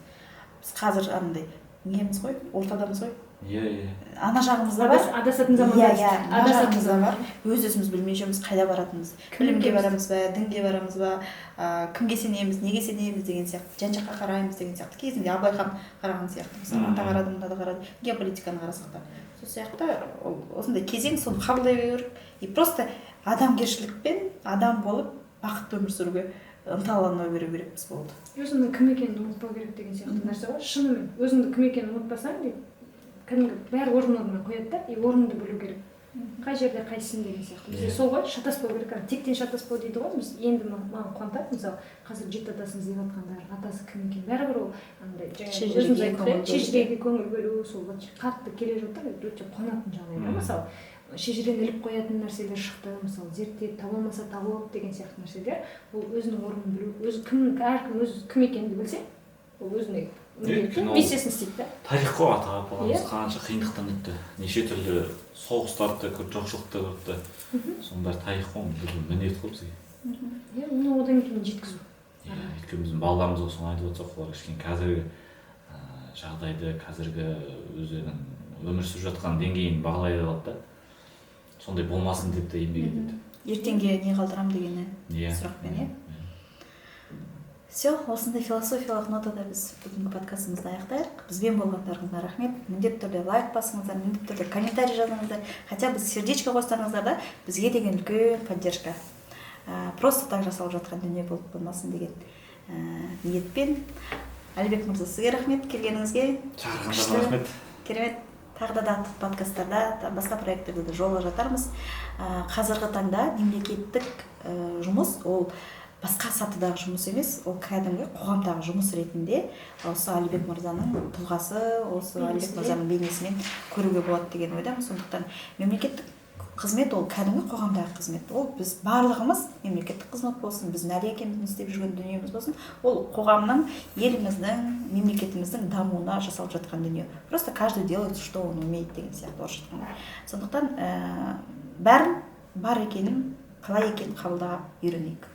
Speaker 1: Біз қазір андай неміз ғой, ортадамыз ғой.
Speaker 3: иә иә
Speaker 1: Ана жағымызда бар.
Speaker 2: Адасатын заманда.
Speaker 1: Иә, мына
Speaker 2: Адасатын
Speaker 1: жағымызда
Speaker 2: заман.
Speaker 1: бар. Өз өзіміз білмей жүрміз қайда баратынымызды.
Speaker 2: Кім
Speaker 1: Білімге
Speaker 2: екенімізді.
Speaker 1: барамыз ба, дінге барамыз ба, кімге сенеміз, неге сенеміз деген сияқты, жан жаққа қараймыз деген сияқты. Кезінде Абылай хан қараған сияқты, мысалы, анда қарады, мында да қарады. Геополитиканы қарасақ та, сол сияқты. Ол осындай кезең, соны қабылдай беру керек и просто адамгершілікпен адам болып, бақытты өмір сүруге ынталана беру керекпіз, болды.
Speaker 2: Өзіңнің кім екенін ұмытпау керек деген сияқты нәрсе ғой. Шынымен, өзіңді кім екенін ұмытпасаң дейді, кәдімгі бәрі орын орнына қояды да. И орныңды білу керек, қай жерде қайсысың деген сияқты. Бізде сол ғой, шатаспау керек, ана тектен шатаспау дейді ғой. Біз енді маған қуантады, мысалы, қазір жеті атасын іздеп жатқандар, атасы кім екен, бәрібір ол андай жаңағы
Speaker 1: Шежіреге
Speaker 2: өзіміз айттық,
Speaker 1: көңіл
Speaker 2: иә,
Speaker 1: бөлу.
Speaker 2: Шежіреге көңіл бөлу, сол вообще қатты келе жатыр, өте қуанатын жағдай да. Мысалы, шежірені іліп қоятын нәрселер шықты, мысалы, зерттеп таба алмаса тауып деген сияқты нәрселер. Ол өзінің орнын білу, өзі кім, әркім өзі кім екенін білсе, ол өзіне міндетті
Speaker 3: Өйткені ол
Speaker 2: миссиясын істейді да.
Speaker 3: тарих қой. Ата бабамыз қанша қиындықтан өтті, неше түрлі соғыстарды көрді, жоқшылықты көрді, соның бәрі тарих қой, оны білу міндет қой бізге.
Speaker 2: Иә, оны одан кейін жеткізу.
Speaker 3: Иә, өйткені біздің балаларымызға соны айтып отырсақ, олар кішкене қазіргі жағдайды, қазіргі өздерінің өмір сүріп жатқан деңгейін бағалай алады да, сондай болмасын деп те еңбек етеді.
Speaker 1: Ертеңге не қалдырамын дегені сұрақпен, иә. Все, осындай философиялық нотада біз бүгінгі подкастымызды аяқтайық. Бізбен болғандарыңызға рахмет. Міндетті түрде лайк басыңыздар, міндетті түрде комментарий жазыңыздар, хотя бы сердечко қойсаңыздар да, бізге деген үлкен поддержка. Просто так жасалып жатқан дүние болып қалмасын деген ниетпен. Әлібек мырза, сізге рахмет келгеніңізге.
Speaker 3: Шақырғандарыңа рахмет.
Speaker 1: Керемет. Тағы да подкасттарда та, басқа проекттерде де жолыға жатармыз. Қазіргі таңда мемлекеттік жұмыс ол басқа сатыдағы жұмыс емес, ол кәдімгі қоғамдағы жұмыс ретінде осы Әлібек мырзаның тұлғасы, осы Әлібек
Speaker 2: Бейнесінде.
Speaker 1: мырзаның бейнесімен көруге болады деген ойдамын. Сондықтан мемлекеттік қызмет ол кәдімгі қоғамдағы қызмет. Ол біз барлығымыз, мемлекеттік қызмет болсын, біздің Әлия екеуміздің істеп жүрген дүниеміз болсын, ол қоғамның, еліміздің, мемлекетіміздің дамуына жасалып жатқан дүние. Просто каждый делает, что он умеет деген сияқты, орысша айтқанда. Сондықтан бәрін бар екенін, қалай екенін қабылдап үйренейік.